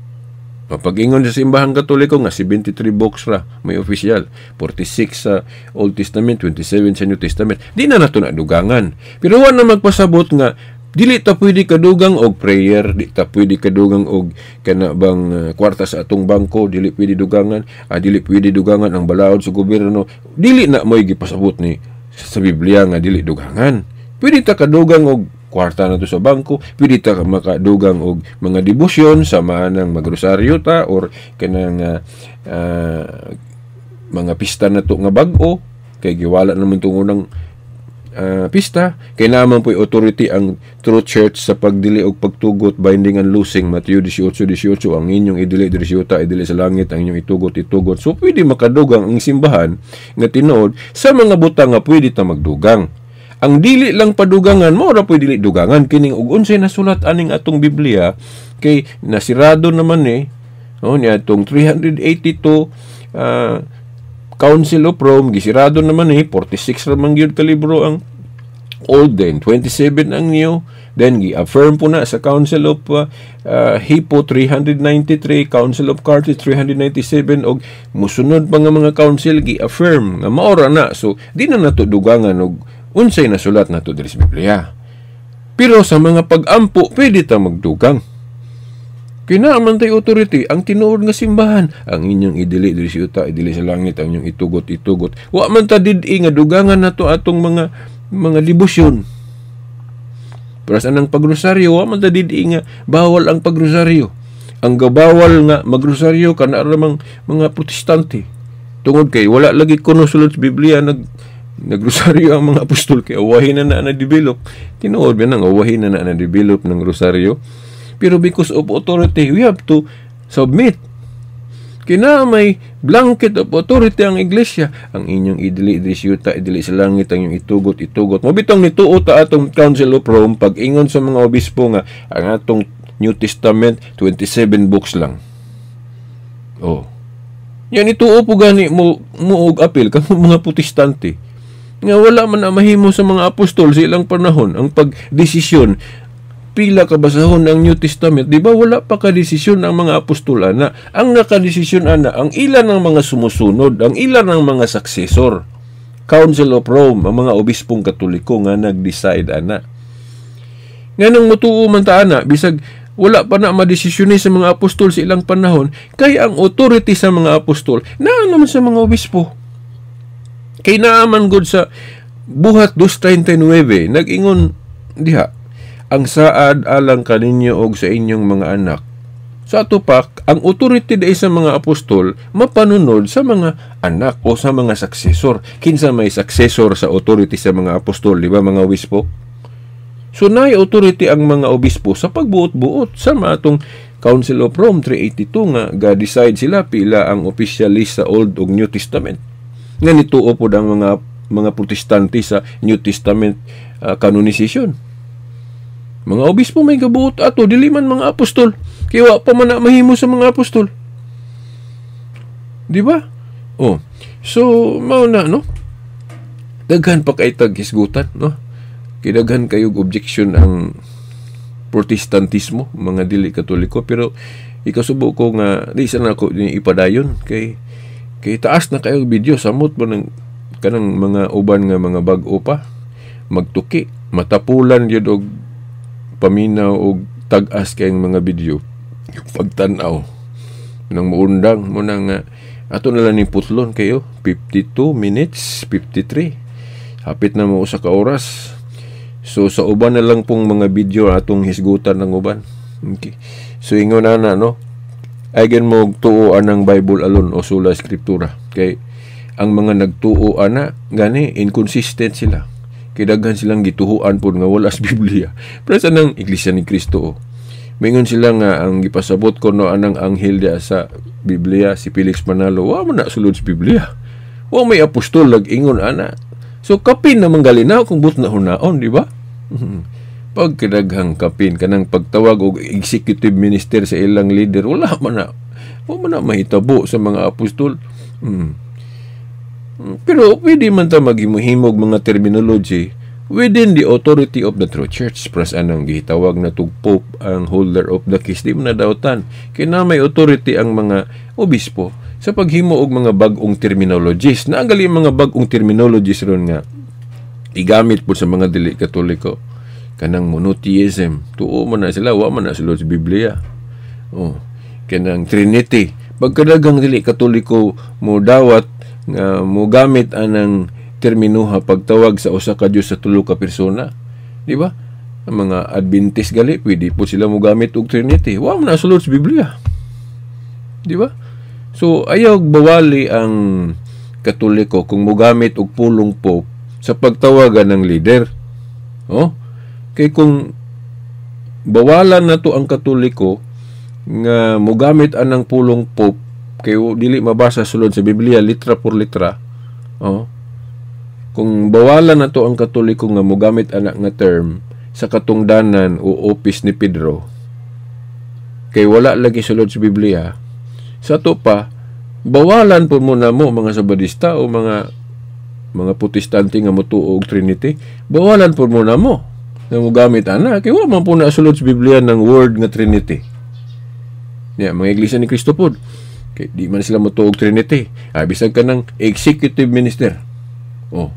S1: Pag-ingon sa simbahan Katoliko nga 73 books ra may official, 46 sa Old Testament, 27 sa New Testament, di na nato na dugangan. Pero wa na magpasabot nga dili ta pwede kadugang og prayer, di ta pwede kadugang og kana bang kwarta sa atong bangko, dili pwede dugangan, dili pwede dugangan ang balaod sa gobyerno. Dili na mo'y gipasabot ni sa Biblia nga dili dugangan. Pwede ta kadugang og kwarta nato sa bangko, pwede ta makadugang og mga debosyon sa maanang magrosaryo ta or kanang mga pista nato nga bag-o kay giwala naman tong unang pista kay naa man po'y authority ang true church sa pagdili og pagtugot, binding and loosing, Mateo 18:18, ang inyong idili diri sa yuta, idili sa langit, ang inyong itugot, itugot. So pwede makadugang ang simbahan nga tinuod sa mga butang nga pwede ta magdugang. Ang dili lang padugangan mo ra pwede dili dugangan kining og unsay nasulat aning atong Biblia kay nasirado naman eh. Oh, niya atong 382 Council of Rome, gisirado naman eh, 46 ra man gyud ka libro ang Old, then 27 ang New, then gi-affirm po na sa Council of Hippo 393, Council of Carthage 397, og musunod pa nga mga council gi-affirm nga maora na. So di na nato dugangan og unsay nasulat nato diri sa Biblia. Pero sa mga pag-ampo, pwede ta magdugang. Kina man tay authority ang tinuod nga simbahan. Ang inyong idili diri sa yuta, idili sa langit, ang inyong itugot, itugot. Wa man ta did-i nga dugangan nato atong mga debosyon. Pero sa anang pagrosaryo, wa man ta did-i nga bawal ang pagrosaryo. Ang gabawal nga magrosaryo kana ramang mga Protestante. Tungod kay wala lagi kuno sulod sa Biblia nagrosaryo ang mga apostol kay awahin na na na-develop. Tinuod ba nang awahin na na na-develop ng rosaryo? Pero because of authority, we have to submit. Kina may blanket of authority ang iglesia. Ang inyong idili diri sa yuta, idili sa langit, ang inyong itugot, itugot. Mabitong nituo ta atong Council of Rome pag ingon sa mga obispo nga ang atong New Testament 27 books lang. Oh. Yan ituo po gani mo mo og apil kamo mga Protestante. Nga wala man na mahimo sa mga apostol sa ilang panahon ang pagdesisyon pila ka basahon ang New Testament, di ba wala pa ka desisyon ang mga apostol ana. Ang nakadesisyon ana ang ilan ng mga sumusunod, ang ilan ng mga successor. Council of Rome, ang mga obispong Katoliko nga nag-decide ana. Nganong mutuo man ta ana bisag wala pa na madesisyon sa mga apostol sa ilang panahon, kay ang authority sa mga apostol naa naman sa mga obispo. Kay naa man gud sa Buhat 2.39, nag-ingon diha, ang saad alang kaninyo og sa inyong mga anak. Sa atupak, ang authority dai sa mga apostol mapanunod sa mga anak o sa mga successor. Kinsa may successor sa authority sa mga apostol, di ba mga obispo? So naay authority ang mga obispo sa pagbuot-buot sa atong Council of Rome 382 nga ga-decide sila pila ang official list sa Old ug New Testament. Nga nituo pod ang mga Protestante sa New Testament canonization. Mga obispo may gabuot ato, dili man mga apostol. Kaya wa pa man na mahimo sa mga apostol. Di ba? Oh. So, mao na, no? Daghan pa kay tag hisgutan, no? Kay daghan kayo objection ang Protestantismo, mga dili Katoliko, pero ikasubo ko nga di sa nako ni ipadayon kay kay taas na kayo video, samot ba ng kanang mga uban nga mga bag-o pa magtuki, matapulan gyud og paminaw og tag-as kayong mga video pagtan-aw nang muundang mo na nga ato na lang ning putlon kayo. 52 minutes, 53, hapit na mo usa ka oras. So sa uban na lang pong mga video atong hisgutan ng uban. Okay, so ingon na na, no, aygen mo tuo anang Bible alone o sola scriptura kay ang mga nagtuo ana gani inconsistent sila kay daghan silang gituhuan pod nga wala sa Biblia. Pero sa nang Iglesia ni Cristo, oh, mingon sila nga ang gipasabot ko no anang anghel diya sa Biblia si Felix Manalo, wa man na sulod sa Biblia. Wa may apostol nag-ingon ana. So kapin naman galinaw kung but na hunaon, di ba? Pagkadaghang kapin kanang pagtawag og executive minister sa ilang leader, wala man na mahitabo sa mga apostol. Pero pwede man ta maghimo-himog mga terminology within the authority of the true church. Pras anang gitawag na tug Pope ang holder of the keys, di mo na dautan. Kaya na may authority ang mga obispo sa paghimo og mga bag-ong terminologies. Na ang gali mga bag-ong terminologies ron nga igamit po sa mga dili Katoliko. Kanang monotheism, tuo man na sila, wa man na sila sa Biblia. Oh, kanang Trinity. Pagkadagang dili Katoliko mo dawat nga mogamit anang terminuha pagtawag sa usa ka Dios sa tulo ka persona. Di ba? Ang mga Adventist gali pwede po sila mogamit og Trinity. Wa man na sulod sa Biblia. Di ba? So ayaw bawali ang Katoliko kung mogamit og pulong Pope sa pagtawagan ng leader. Oh? Kay kung bawalan na to ang Katoliko nga mogamit anang pulong Pope kay dili mabasa sulod sa Biblia litra por litra. Oh. Kung bawalan na to ang Katoliko nga mogamit anak nga term sa katungdanan o office ni Pedro kay wala lagi sulod sa Biblia, sa to pa bawalan po muna mo mga Sabadista o mga Protestante nga motuo og Trinity, bawalan po muna mo nga mogamit ana kay wa man po na sulod sa Biblia ng word nga Trinity. Ya, mga Iglesia ni Cristo pod kay di man sila motuo og Trinity. Ah, bisag ka ng executive minister. Oh.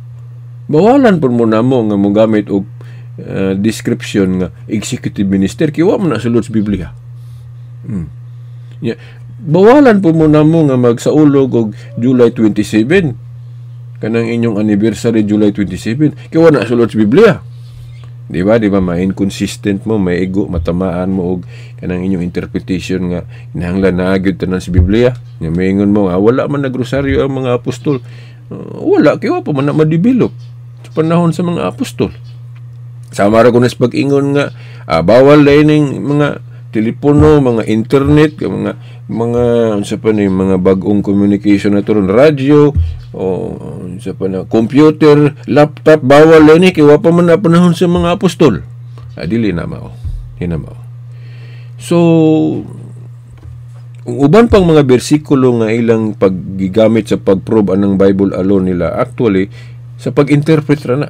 S1: Bawalan po muna mo nga mogamit og description nga executive minister kay wa man na sulod sa Biblia. Ya, bawalan po muna mo nga magsaulog og July 27, kanang inyong anniversary July 27, kay wa na sulod sa Biblia. Di ba? Di ba ma-inconsistent mo, maigo, matamaan mo og kanang inyong interpretation nga kinahanglan naa gyud tanan sa Biblia. Nga maingon mo nga wala man nagrosaryo ang mga apostol. Wala kay wa pa man na ma-develop sa panahon sa mga apostol. Sama ra kuno sa pag-ingon nga bawal dahil ning mga telepono, mga internet, mga unsa pa ni mga bag-ong communication na to ron, radyo o unsa pa na computer, laptop, bawal ni kay wa pa man na panahon sa mga apostol. Ah, dili na mao. Di na mao. So, ang uban pang mga bersikulo nga ilang paggigamit sa pag-prove anang Bible alone nila, actually sa pag-interpret ra na.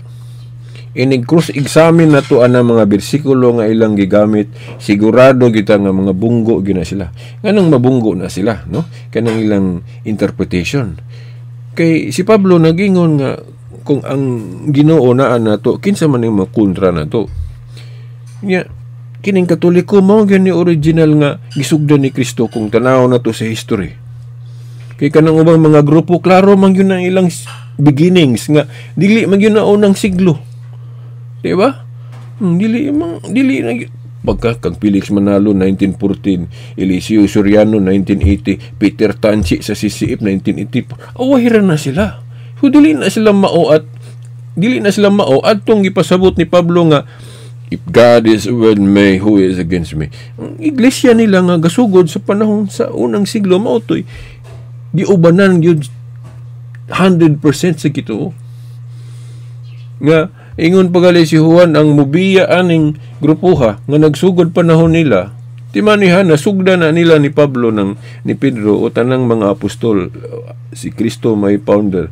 S1: Inig cross-examine na to anang mga bersikulo nga ilang gigamit, sigurado kita nga mga bunggo gina sila. Nganong mabunggo na sila, no? Kanang ilang interpretation. Kay si Pablo nagingon nga kung ang Ginoo naa nato, kinsa man yung makontra nato. Nya kining Katoliko mao gyud ni original nga gisugdan ni Kristo kung tanaw na to sa history. Kay kanang ubang mga grupo klaro man gyud ang ilang beginnings nga dili man gyud na unang siglo. Di ba? Dili mang dili na pagka kang Felix Manalo 1914, Eliseo Soriano 1980, Peter Tanchi sa CCF 1980. Awahira na sila. So dili na sila mao at dili na sila mao adtong gipasabot ni Pablo nga if God is with me, who is against me? Ang iglesia nila nga gasugod sa panahon sa unang siglo mao toy giubanan gyud 100% sa Ginoo. Nga ingon pagali si Juan ang mubiya aning grupuha nga nagsugod panahon nila, timanihan nasugda na nila ni Pablo ng ni Pedro o tanang mga apostol, si Kristo may founder.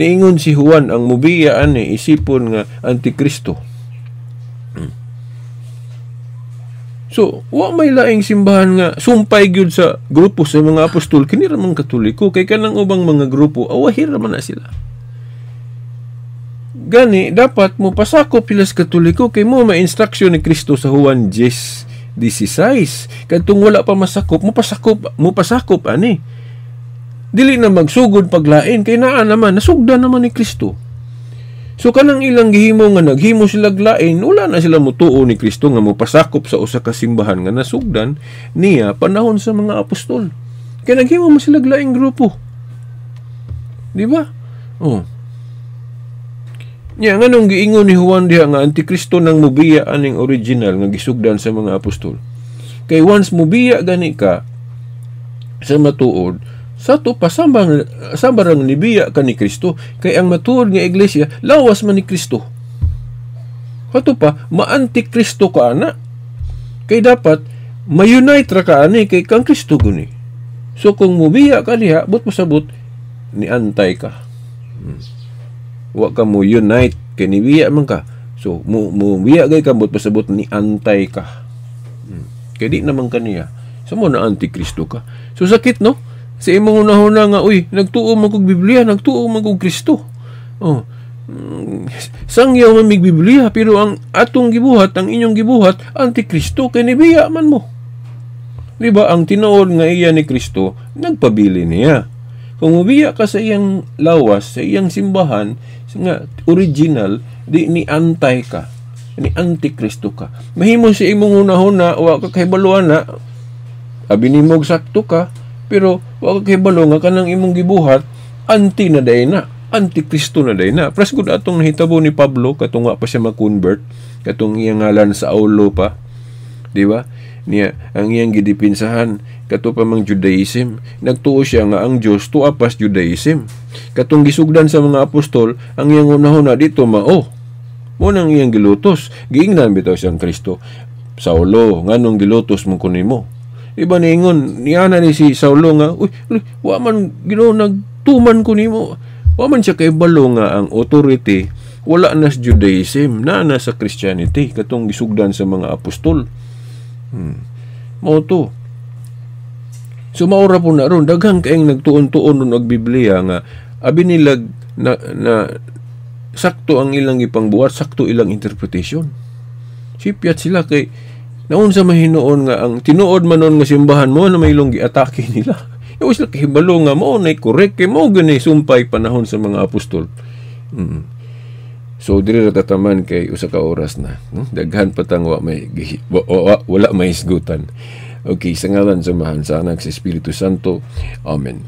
S1: Niingon si Juan ang mubiya ani isipon nga antikristo. So, wa may laing simbahan nga sumpay gyud sa grupo sa mga apostol kini ra man Katoliko kay kanang ubang mga grupo awahir ra man na sila. Gani dapat mo pasakop sila sa Katoliko kay mo ma-instruction ni Kristo sa Juan 10:16. Kadtong wala pa masakop, mo pasakop ani. Dili na magsugod paglain kay naa naman nasugdan naman ni Kristo. So kanang ilang gihimo nga naghimo sila lain, wala na sila mutuo ni Kristo nga mopasakop sa usa ka simbahan nga nasugdan niya panahon sa mga apostol. Kay naghimo man sila laing grupo. Di ba? Oh. Nya nganong giingon ni Juan diha nga antikristo nang mubiya aning original nga gisugdan sa mga apostol. Kay once mubiya gani ka sa matuod, sa to pa sambarang nibiya ka ni Kristo, kay ang matuod nga iglesia lawas man ni Kristo. Kato pa maantikristo ka ana. Kay dapat ma-unite ra ka ani kay kang Kristo guni. So kung mubiya ka diha, but pasabot ni antay ka. Wa ka mo unite kay nibiya man ka. So mubiya gay ka, but pasabot ni antay ka. Kay di naman kaniya. So mo na antikristo ka. So sakit, no? Sa imong hunahuna nga uy, nagtuo man kog Biblia, nagtuo man kog Kristo. Oh. Sangyaw man mig Biblia pero ang atong gibuhat, ang inyong gibuhat antikristo kay nibiya man mo. Di ba ang tinuod nga iya ni Kristo nagpabili niya. Kung mubiya ka sa iyang lawas, sa iyang simbahan nga original, di ni antay ka, ni antikristo ka. Mahimo sa imong hunahuna wa ka kahibalo na abi nimo sakto ka, pero wa ka kahibalo nga kanang imong gibuhat anti na day na, Antikristo na day na. Pras gud atong nahitabo ni Pablo katong wa pa siya ma-convert, katong iyang ngalan Saulo pa. Di ba? Niya ang iyang gidipinsahan kato pa mang Judaism. Nagtuo siya nga ang Dios tuwa pas Judaism. Katong gisugdan sa mga apostol, ang iyang unahuna dito mao. Mo nang iyang gilutos. Giingnan bitaw siyang Kristo. "Saulo, nganong gilutos mo ko nimo?" Iba niingon, niana ni si Saulo nga, "Uy, uy, wa man, Ginoo, nagtuman ko nimo." Wa man siya kahibalo nga ang authority wala na sa Judaism, na sa Christianity, katong gisugdan sa mga apostol. Mao to. So maura po na ron, daghang kaayong nagtuon-tuon nun og Biblia nga abi nilag na sakto ang ilang ipangbuhat, sakto ilang interpretation. Sipyat sila kay naunsa mahinuon nga ang tinuod man nun nga simbahan mo na may ilong giatake nila. Yaw sila kahibalo nga mao na correct kay mao gani sumpay panahon sa mga apostol. So diri ra tataman kay usa ka oras na. No? Daghan pa tang wa may wala may hisgutan. Okay, sa ngalan sa Amahan, sa Anak, sa Espiritu Santo. Amen.